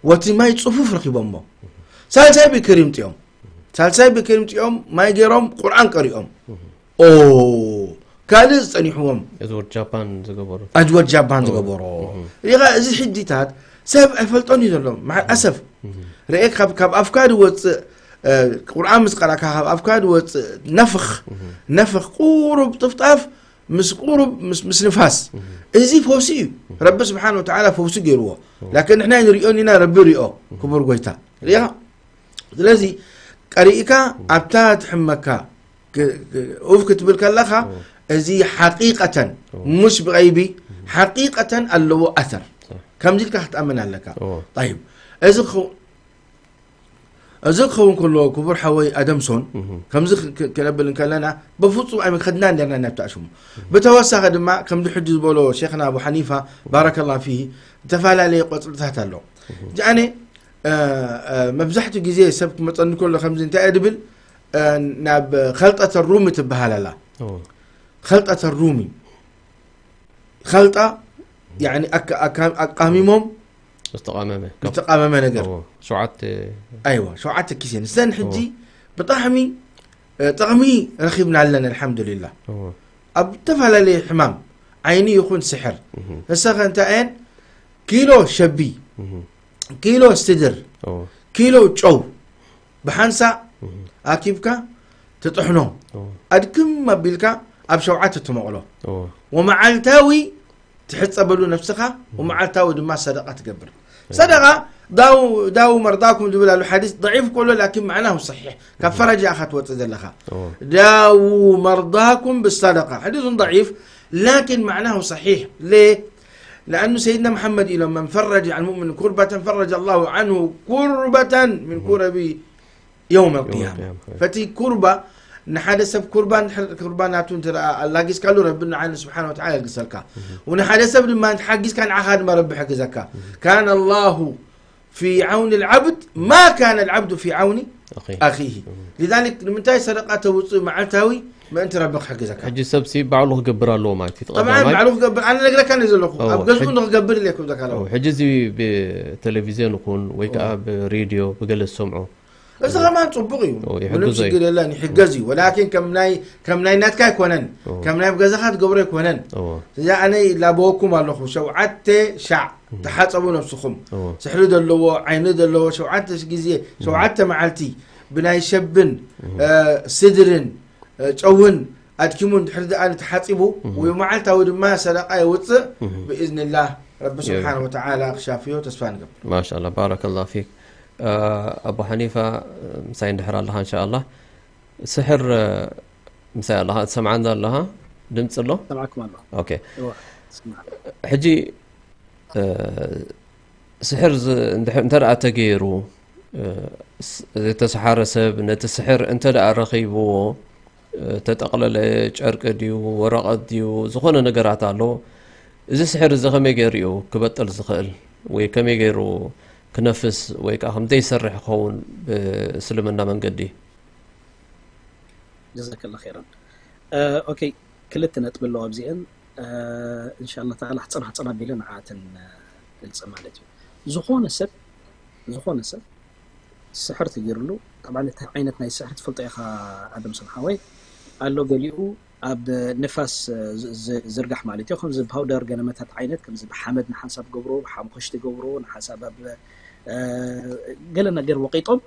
ወቲ ማይ ፅፉፍ ረኺቦሞ ሳልሳይ ቢኬሪ ምፅኦም ሳልሳይ ቢኬሪ ምፅኦም ማይ ገይሮም ቁርኣን ቀሪኦም ኦ ካልእ ዝፀኒሕዎም Edward Japan ዝገበሩ ኣድወር ጃፓን ዝገበሮ ሪኻ እዚ ሕጂታት ሰብ ኣይፈልጦን እዩ ዘሎ መዓል ኣሰፍ ርኤ ካብ ኣፍካ ዝወፅእ ቁርኣን ምስ ቀራእካ ካብ ኣፍካ ዝወፅእ ነፍኽ ነፍኽ ቁሩብ ጥፍጣፍ ምስ ቁሩብ ምስ ንፋስ እዚ ፈውሲ እዩ ረቢ ስብሓን ወተዓላ ፈውሲ ገይርዎ ላኪን ንሕና ንሪኦ ኢና ረቢ ሪኦ ክቡር ጎይታ ሪኢኻ ስለዚ ቀሪእካ ኣብታ ትሕመካ ኡፍ ክትብል ከለኻ እዚ ሓቂቀተን ሙሽ ብቀይቢ ሓቂቀተን ኣለዎ ኣሰር ከምዚ ኢልካ ክትኣምን ኣለካ ይብ እዚ እዚ ክኸውን ከሎ ክቡር ሓወይ ኣደምሶን ከምዚ ክነብል እንከለና ብፍፁም ኣይመከድና እንደርና ናብቲ ኣሽሙ ብተወሳኺ ድማ ከምዚ ሕጂ ዝበሎ ሼክና ኣቡ ሓኒፋ ባረከላ ፊሂ ዝተፈላለየ ቆፅልታት ኣሎ ጃኣነ መብዛሕትኡ ግዜ ሰብ ክመፀኒ ከሎ ከምዚ እንታይ እየ ድብል ናብ ኸልጠተ ሩሚ ትበሃል ኣላ ኸልጠተ ሩሚ ኸልጣ ኣቃሚሞም ዝተቃመመ ዝተቃመመ ነገር ኣይዋ ሸውዓተ ኪሴ ንሰን ሕጂ ብጣዕሚ ጥቕሚ ረኺብና ኣለና ኣልሓምዱሊላ ኣብ ዝተፈላለየ ሕማም ዓይኒ ይኹን ስሕር ንሰኸ እንታይ እየን ኪሎ ሸቢ ኪሎ ስድር ኪሎ ጨው ብሓንሳእ ኣኪብካ ትጥሕኖ ኣድክም ኣቢልካ ኣብ ሸውዓተ ትመቕሎ ወመዓልታዊ ትሕፀበሉ ነብስኻ ወመዓልታዊ ድማ ሰደቃ ትገብር ሰደቃ ዳው መርዳኩም ዝብል ኣሎ ሓዲስ ضعيف ከሎ ላኪን ማዕናሁ ሰሒሕ ካብ ፈረጃ ኢኻ ትወፅእ ዘለኻ ዳው መርዳኩም ብሰደቃ ሓዲሱን ضعيف ላኪን ማዕናሁ ሰሒሕ ሌ لأنه سيدنا محمد إلى من فرج عن مؤمن كربة فرج الله عنه كربة من كرب يوم القيامة ፈቲ ኩርባ ንሓደ ሰብ ኩርባ ኩርባ ናቱ እንተ ኣላጊዝካሉ ረቢ ንዓነ ስብሓን ወተዓላ የልግሰልካ ንሓደ ሰብ ድማ ሓጊዝካ ንዓኻ ድማ ረቢ ሕግዘካ كان الله في عون العبد ما كان العبد في عون أخيه لذلك ንምንታይ ሰደቃ ተውፅእ መዓልታዊ ምእንቲ ረቢ ክሕግዘካ ሕጂ ሰብሲ ባዕሉ ክገብር ኣለዎ ማለት እዩ ጠብዓን ባዕሉ ክገብር ኣነ ነግረካ ነ ዘለኹ ኣብ ገዝኡ ንክገብር ኢለ ክብለካ ኣለኹ ሕጂ እዚ ብቴሌቪዝዮን ይኹን ወይ ከዓ ብሬድዮ ብገለ ዝሰምዖ እዚ ከማን ጽቡቕ እዩ። ምንም ሽግር የለን፣ ይሕገዝ እዩ። ወላኪን ከም ናይ ናትካ ኣይኮነን፣ ከም ናይ ገዛኻ ትገብሮ ኣይኮነን። እዚ ኣነ ላበወኩም ኣለኹ፣ ሸውዓተ ሻዕ ተሓጸቡ ነብስኹም። ስሕሪ ዘለዎ፣ ዓይኒ ዘለዎ፣ ሸውዓተ ግዜ ሸውዓተ መዓልቲ ብናይ ሸብን ስድርን ጨውን ኣድኪሙ እንድሕር ደኣ ተሓጺቡ፣ ወይ መዓልታዊ ድማ ሰደቃ የውጽእ፣ ብኢዝንላህ ረቢ ስብሓን ወተዓላ ክሻፍዮ ተስፋ ንገብር። ማሻላ፣ ባረከላ ፊክ። ኣቡ ሓኒፋ፣ ምሳይ እንድሕር ኣለኻ እንሻኣላ። ስሕር ምሳይ ኣለኻ፣ ትሰምዓና ኣለኻ? ድምፂ ኣሎ? ሰምዓኩም ኣሎ። ኦኬ። ሕጂ ስሕር እንተ ደኣ ተገይሩ፣ ዝተሰሓረ ሰብ ነቲ ስሕር እንተ ደኣ ረኺብዎ፣ ተጠቕለለ ጨርቂ ድዩ፣ ወረቐት ድዩ፣ ዝኾነ ነገራት ኣሎ። እዚ ስሕር እዚ ከመይ ገይሩ እዩ ክበጥል ዝኽእል? ወይ ከመይ ገይሩ ክነፍስ ወይ ከዓ ከም ዘይሰርሕ ክኸውን ብእስልምና መንገዲ? ጀዛከላ ኸይረን። ኦኬ፣ ክልተ ነጥቢ ኣለዎ ኣብዚአን። እንሻላ ተዓላ ሕፅር ሕፅር ኣቢለ ንዓትን ግልፂ ማለት እዩ። ዝኾነ ሰብ ዝኾነ ሰብ ስሕር ተገይርሉ፣ ጠብዓ እቲ ዓይነት ናይ ስሕር ትፈልጦ ኢኻ ኣደም ሰምሓወይ ኣሎ። ገሊኡ ኣብ ንፋስ ዝርጋሕ ማለት እዩ። ከምዚ ፓውደር ገለመታት ዓይነት ከምዚ ብሓመድ ንሓንሳብ ገብሩ፣ ብሓምኮሽቲ ገብሩ፣ ንሓንሳብ ኣብ ገለ ነገር ወቂጦም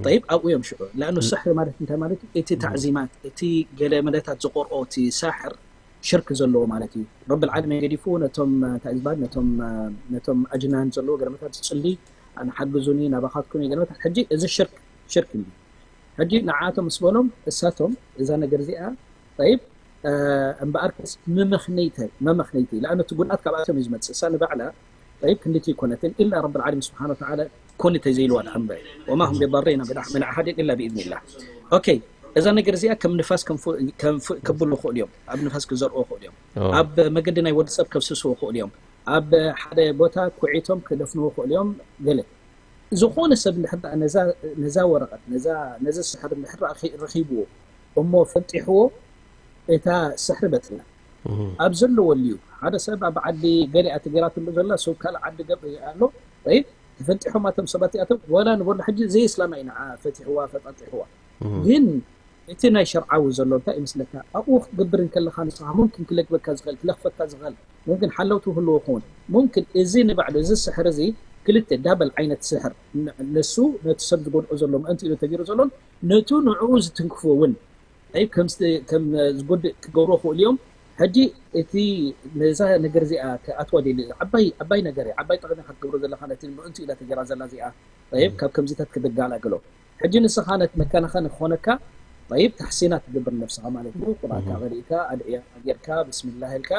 ጠይብ ኣብኡ እዮም ሽዑ። ለኣኑ ስሕሪ ማለት እንታይ ማለት እዩ? እቲ ታዕዚማት፣ እቲ ገለመለታት ዝቆርኦ እቲ ሳሕር ሽርክ ዘለዎ ማለት እዩ። ረብል ዓለሚን ገዲፉ ነቶም እንታይ ዝበሃል ነቶም ነቶም ኣጅናን ዘለዎ ገለመታት ዝጽሊ ኣነ ሓግዙኒ ናባኻትኩም እዩ ገለመታት። ሕጂ እዚ ሽርክ ሽርክ እዩ። ሕጂ ንዓቶም ምስ በሎም እሳቶም እዛ ነገር እዚኣ ጠይብ እምበኣርከስ መመኽነይተ መመኽነይቲ ለኣነ እቲ ጉድኣት ካብኣቶም እዩ ዝመጽእ። እሳ ንባዕላ ጠይብ ክንዲቲ ይኮነትን ኢላ ረብል ዓለሚን ስብሓን ወተዓላ ኮን ተዘይልዋ ድሓን እምበር ወማ ሁም ቢዳሪና ብዳሕ ምን ኣሓድን ኢላ ብኢዝኒላህ። ኦኬ እዛ ነገር እዚኣ ከም ንፋስ ከብሉ ይኽእሉ እዮም። ኣብ ንፋስ ክዘርኡ ይኽእሉ እዮም። ኣብ መገዲ ናይ ወዲ ሰብ ከብስስዎ ይኽእሉ እዮም። ኣብ ሓደ ቦታ ኩዒቶም ክደፍንዎ ይኽእሉ እዮም። ገለ ዝኾነ ሰብ እንድሕር ደኣ ነዛ ወረቐት ነዚ ስሕር እንድሕር ረኺብዎ እሞ ፈንጢሕዎ እታ ስሕሪ በጥላ ኣብ ዘለወሉ እዩ። ሓደ ሰብ ኣብ ዓዲ ገሊኣ ተገይራትሉ ዘላ ሰብ ካልእ ዓዲ ገብ ኣሎ። ጠይብ ተፈንጢሖም ኣቶም ሰባት እዚኣቶም ወላ ንበሎ ሕጂ ዘይ እስላማይ ንዓ ፈቲሕዋ ፈጣጢሕዋ ግን እቲ ናይ ሸርዓዊ ዘሎ እንታይ ይመስለካ ኣብኡ ክትገብር እንከለኻ ንስኻ ሙምኪን ክለግበካ ዝኽእል ክለኽፈካ ዝኽእል ሙምኪን ሓለውቲ ክህልዎ ይኸውን። ሙምኪን እዚ ንባዕሉ እዚ ስሕር እዚ ክልተ ዳበል ዓይነት ስሕር ንሱ ነቲ ሰብ ዝጎድኦ ዘሎ ምእንቲ ኢሉ ተገይሩ ዘሎን ነቱ ንዕኡ ዝትንክፎ እውን ከም ዝጎድእ ክገብሮ ክእሉ እዮም። ሕጂ እቲ ነዛ ነገር እዚኣ ክኣትዋ ደሊ ዓባይ ዓባይ ነገር ዓባይ ጠቕሚ ክትገብሮ ዘለካ ነቲ ምእንቱ ኢላ ተገራ ዘላ እዚኣ ይብ ካብ ከምዚታት ክትገላግሎ። ሕጂ ንስኻ ነት መከናኸኒ ክኾነካ ይብ ታሕሲናት ትገብር ነብስኻ ማለት እዩ። ቁርኣንካ ቀሪእካ ኣድዕያ ጌርካ ብስሚላህ ኢልካ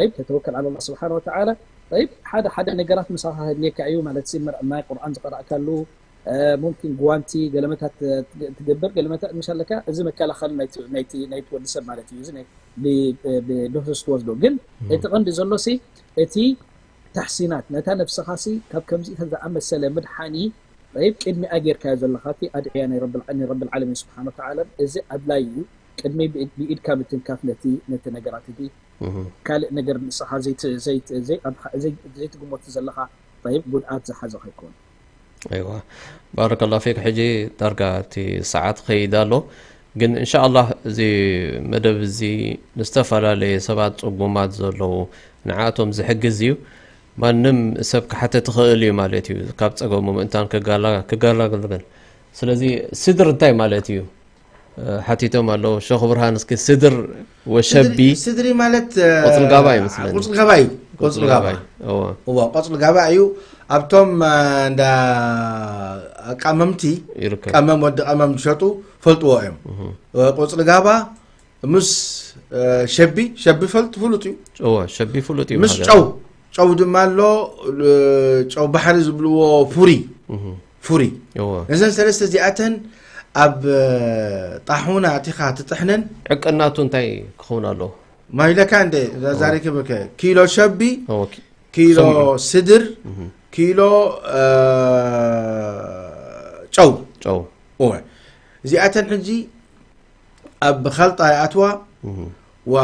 ይብ ተተወከል ዓላ ላህ ስብሓን ወተዓላ። ይብ ሓደ ሓደ ነገራት ምሳኻ ከድልየካ እዩ ማለት ሲ ናይ ቁርኣን ዝቀራእካሉ ሙምኪን ጓንቲ ገለመታት ትገብር ገለመታት ምሽ ኣለካ እዚ መከላኸሊ ናይቲ ወዲ ሰብ ማለት እዩ። እዚ ብዶስ ትወስዶ ግን እቲ ቀንዲ ዘሎ ሲ እቲ ታሕሲናት ነታ ነብስኻ ሲ ካብ ከምዚኢተን ዝኣመሰለ ምድሓኒ ይብ ቅድሚኣ ጌርካዮ ዘለኻ እቲ ኣድዕያ ናይ ረብል ዓለሚን ስብሓን ወተዓላ እዚ ኣድላይ እዩ። ቅድሚ ብኢድካ ምትንካፍ ነቲ ነቲ ነገራት እቲ ካልእ ነገር ንስኻ ዘይትግሞት ዘለኻ ይብ ጉድኣት ዝሓዘ ከይኮን። ኣይዋ ባረከላ ፊክ። ሕጂ ዳርጋ እቲ ሰዓት ከይድ ኣሎ ግን እንሻ ኣላህ እዚ መደብ እዚ ንዝተፈላለየ ሰባት ፅጉማት ዘለዉ ንዓቶም ዝሕግዝ እዩ። ማንም ሰብ ክሓተ ትኽእል እዩ ማለት እዩ። ካብ ፀገሙ ምእንታን ክጋላግል ግን ስለዚ ስድር እንታይ ማለት እዩ? ሓቲቶም ኣለዉ ሸኽ ብርሃን እስኪ ስድር ወሸቢ ስድሪ ማለት ቁፅል ጋባ ይመስለኒ። ቁፅል ጋባ እዩ። ቁፅል ጋባ እዋ ቁፅል ጋባ እዩ። ኣብቶም እንዳ ቀመምቲ ይርከብ። ቀመም ወዲ ቀመም ዝሸጡ ፈልጥዎ እዮም። ቁፅል ጋባ ምስ ሸቢ ሸቢ ፈልጥ ፍሉጥ እዩ። እዋ ሸቢ ፍሉጥ እዩ። ምስ ሃገር ጨው ጨው ድማ ኣሎ። ጨው ባሕሪ ዝብልዎ ፉሪ ፉሪ እወ። ነዘን ሰለስተ እዚኣተን ኣብ ጣሑና ኣቲኻ ትጥሕነን። ዕቅናቱ እንታይ ክኸውን ኣለዎ? ማይለካ እንደ ዛዛሪክብከ ኪሎ ሸቢ እወ፣ ኪ- ኪሎ ሰሚዑ። ስድር ኪሎ እ፣ ጨው ጨው እወ። እዚኣተን ሕጂ ኣብ ኸልጣ ይኣትዋ ዋ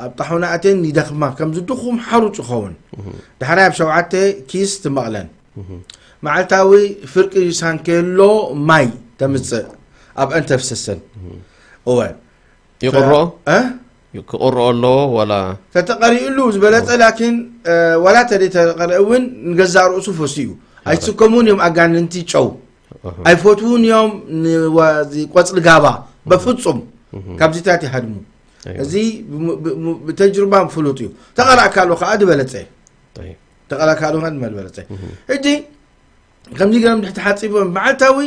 ኣብ ጣሑና ኣተን ይደኽማ ከምዚ ድኹም ሓሩጭ ይኸውን። ዳሕራይ ኣብ ሸውዓተ ኪስ ትመቕለን። መዓልታዊ ፍርቂ ሳንኬሎ ማይ ተምፅእ ኣብአን ተፍስሰን። እወ ይቕረኦ እ? ክቕረኦ ኣለዎ ዋላ ተተቐሪእሉ ዝበለፀ ላኪን ዋላ ተደይተቐረ እውን ንገዛእ ርእሱ ፈሱ እዩ። ኣይትስከሙን እዮም ኣጋንንቲ ጨው ኣይፈትውን እዮም። ንዋዚ ቆፅሊ ጋባ በፍፁም ካብዚታት ይሃድሙ። እዚ ብተጅርባ ፍሉጥ እዩ። ተቐራእካሉ ከዓ ዝበለፀ ተቐራእካሉ ከዓ ዝበለፀ። ሕጂ ከምዚ ገርም ድሕቲ ሓፂቦም መዓልታዊ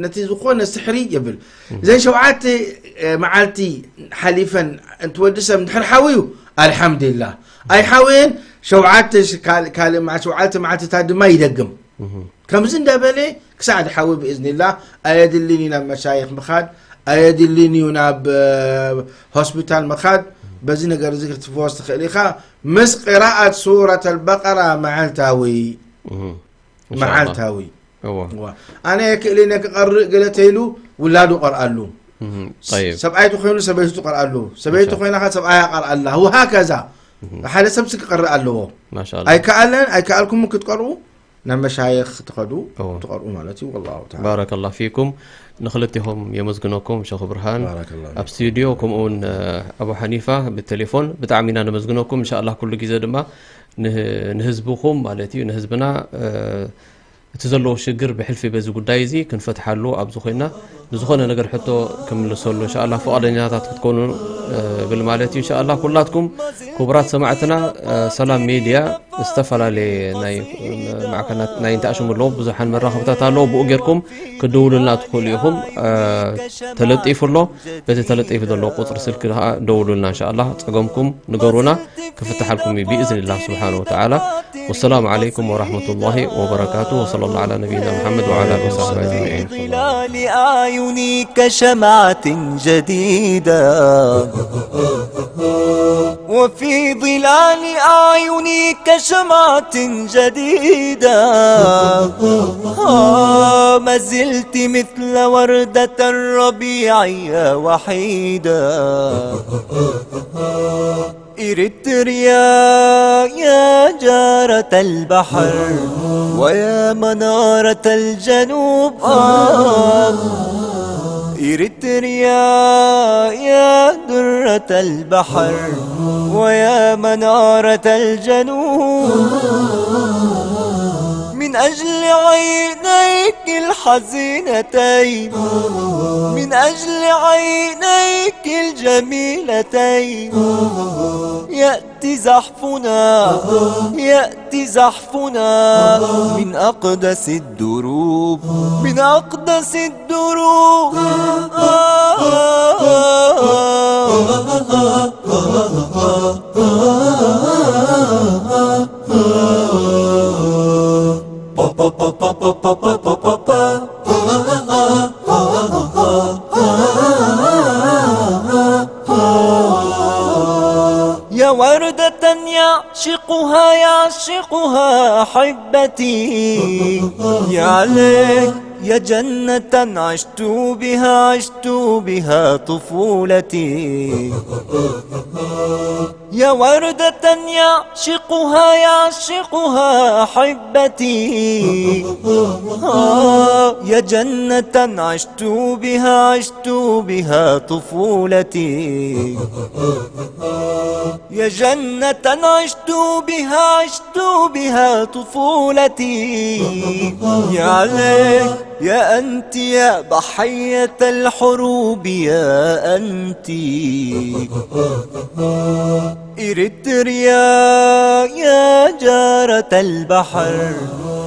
ነቲ ዝኾነ ስሕሪ የብል። እዘን ሸውዓተ መዓልቲ ሓሊፈን እንትወዲ ሰብ እንድሕር ሓውዩ ኣልሓምዱሊላህ። ኣይሓውየን ሸውዓተ ካልእ ሸውዓተ መዓልትታት ድማ ይደግም። ከምዚ እንዳበለ ክሳዕ ድሓዊ ብእዝኒላህ ኣየድልን እዩ ናብ መሻይኽ ምኻድ፣ ኣየድልን እዩ ናብ ሆስፒታል ምኻድ። በዚ ነገር እዚ ክትፍወስ ትኽእል ኢኻ ምስ ቅራኣት ሱረት ኣልበቀራ መዓልታዊ። መዓልታዊ ኣነ ክእልን ክቐርእ ገለ ተይሉ ውላዱ ቀርኣሉ። ሰብኣይ ተኮይኑ ሰበይቱ ትቀርኣሉ፣ ሰበይቲ ኮይና ከ ሰብኣያ ቀርኣላ። ወሃከዛ ሓደ ሰብ ክቀርእ ኣለዎ። ኣይከኣለን ኣይከኣልኩም ክትቀርኡ ናብ መሻይኽ ትኸዱ ትቐርኡ ማለት እዩ። ወላሁ ተዓላ ባረከላሁ ፊኩም። ንክልቲኹም የመስግነኩም ሸኽ ብርሃን ባረከላሁ ኣብ ስቱዲዮ፣ ከምኡ እውን ኣቡ ሓኒፋ ብቴሌፎን። ብጣዕሚ ኢና ነመስግነኩም። እንሻላ ኩሉ ግዜ ድማ ንህዝብኹም ማለት እዩ ንህዝብና እቲ ዘለዎ ሽግር ብሕልፊ በዚ ጉዳይ እዚ ክንፈትሓሉ ኣብዚ ኮይና ንዝኾነ ነገር ሕቶ ክምልሰሉ እንሻላ ፍቓደኛታት ክትኮኑ ብል ማለት እዩ። እንሻላ ኩላትኩም ክቡራት ሰማዕትና ሰላም ሜድያ ዝተፈላለየ ናይ ማዕከናት ናይ እንተኣሽሙ ኣለዎ ብዙሓን መራኸብታት ኣለዎ። ብኡ ጌርኩም ክድውሉልና ትኽእሉ ኢኹም። ተለጢፉ ኣሎ። በቲ ተለጢፉ ዘሎ ቁፅሪ ስልኪ ከዓ ደውሉልና እንሻላ ፀገምኩም ንገሩና። ክፍትሓልኩም እዩ ብኢዝንላህ ስብሓን ወተዓላ። ወሰላሙ ዓለይኩም ወራሕመቱላሂ ወበረካቱ። ወሰለ ላሁ ዓላ ነቢይና ሙሓመድ ወዓላ ኣሊሂ ወሳሕቢሂ ኣጅመዒን። ظلال أعيني كشمعة جديدة وفي ظلال أعيني كشمعة جديدة آه، ما زلت مثل وردة الربيع يا وحيدة إريتريا يا جارة البحر ويا منارة الجنوب آه إريتريا يا درة البحر ويا منارة الجنوب من أجل عينيك الحزينتين من أجل عينيك الجميلتين يأتي زحفنا يأتي زحفنا من أقدس الدروب من أقدس الدروب يا وردة يعشقها يعشقها أحبتي يا ليت يا جنة عشت بها عشت بها طفولتي يا وردة يعشقها يعشقها أحبتي آه يا جنة عشت بها عشت بها طفولتي يا جنة عشت بها عشت بها طفولتي يا ليت يا أنت يا ضحية الحروب يا أنت إريتريا يا جارة البحر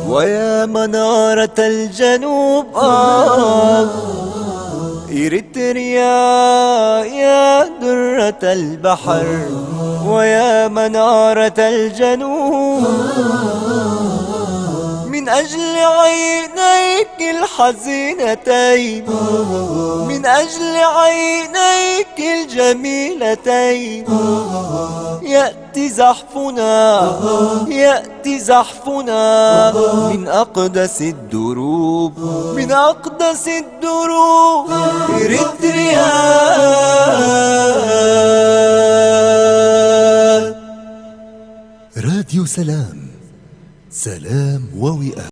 ويا منارة الجنوب آه إريتريا يا درة البحر ويا منارة الجنوب من أجل عينيك الحزينتين من أجل عينيك الجميلتين يأتي زحفنا يأتي زحفنا من أقدس الدروب من أقدس الدروب إريتريا راديو سلام سلام ووئام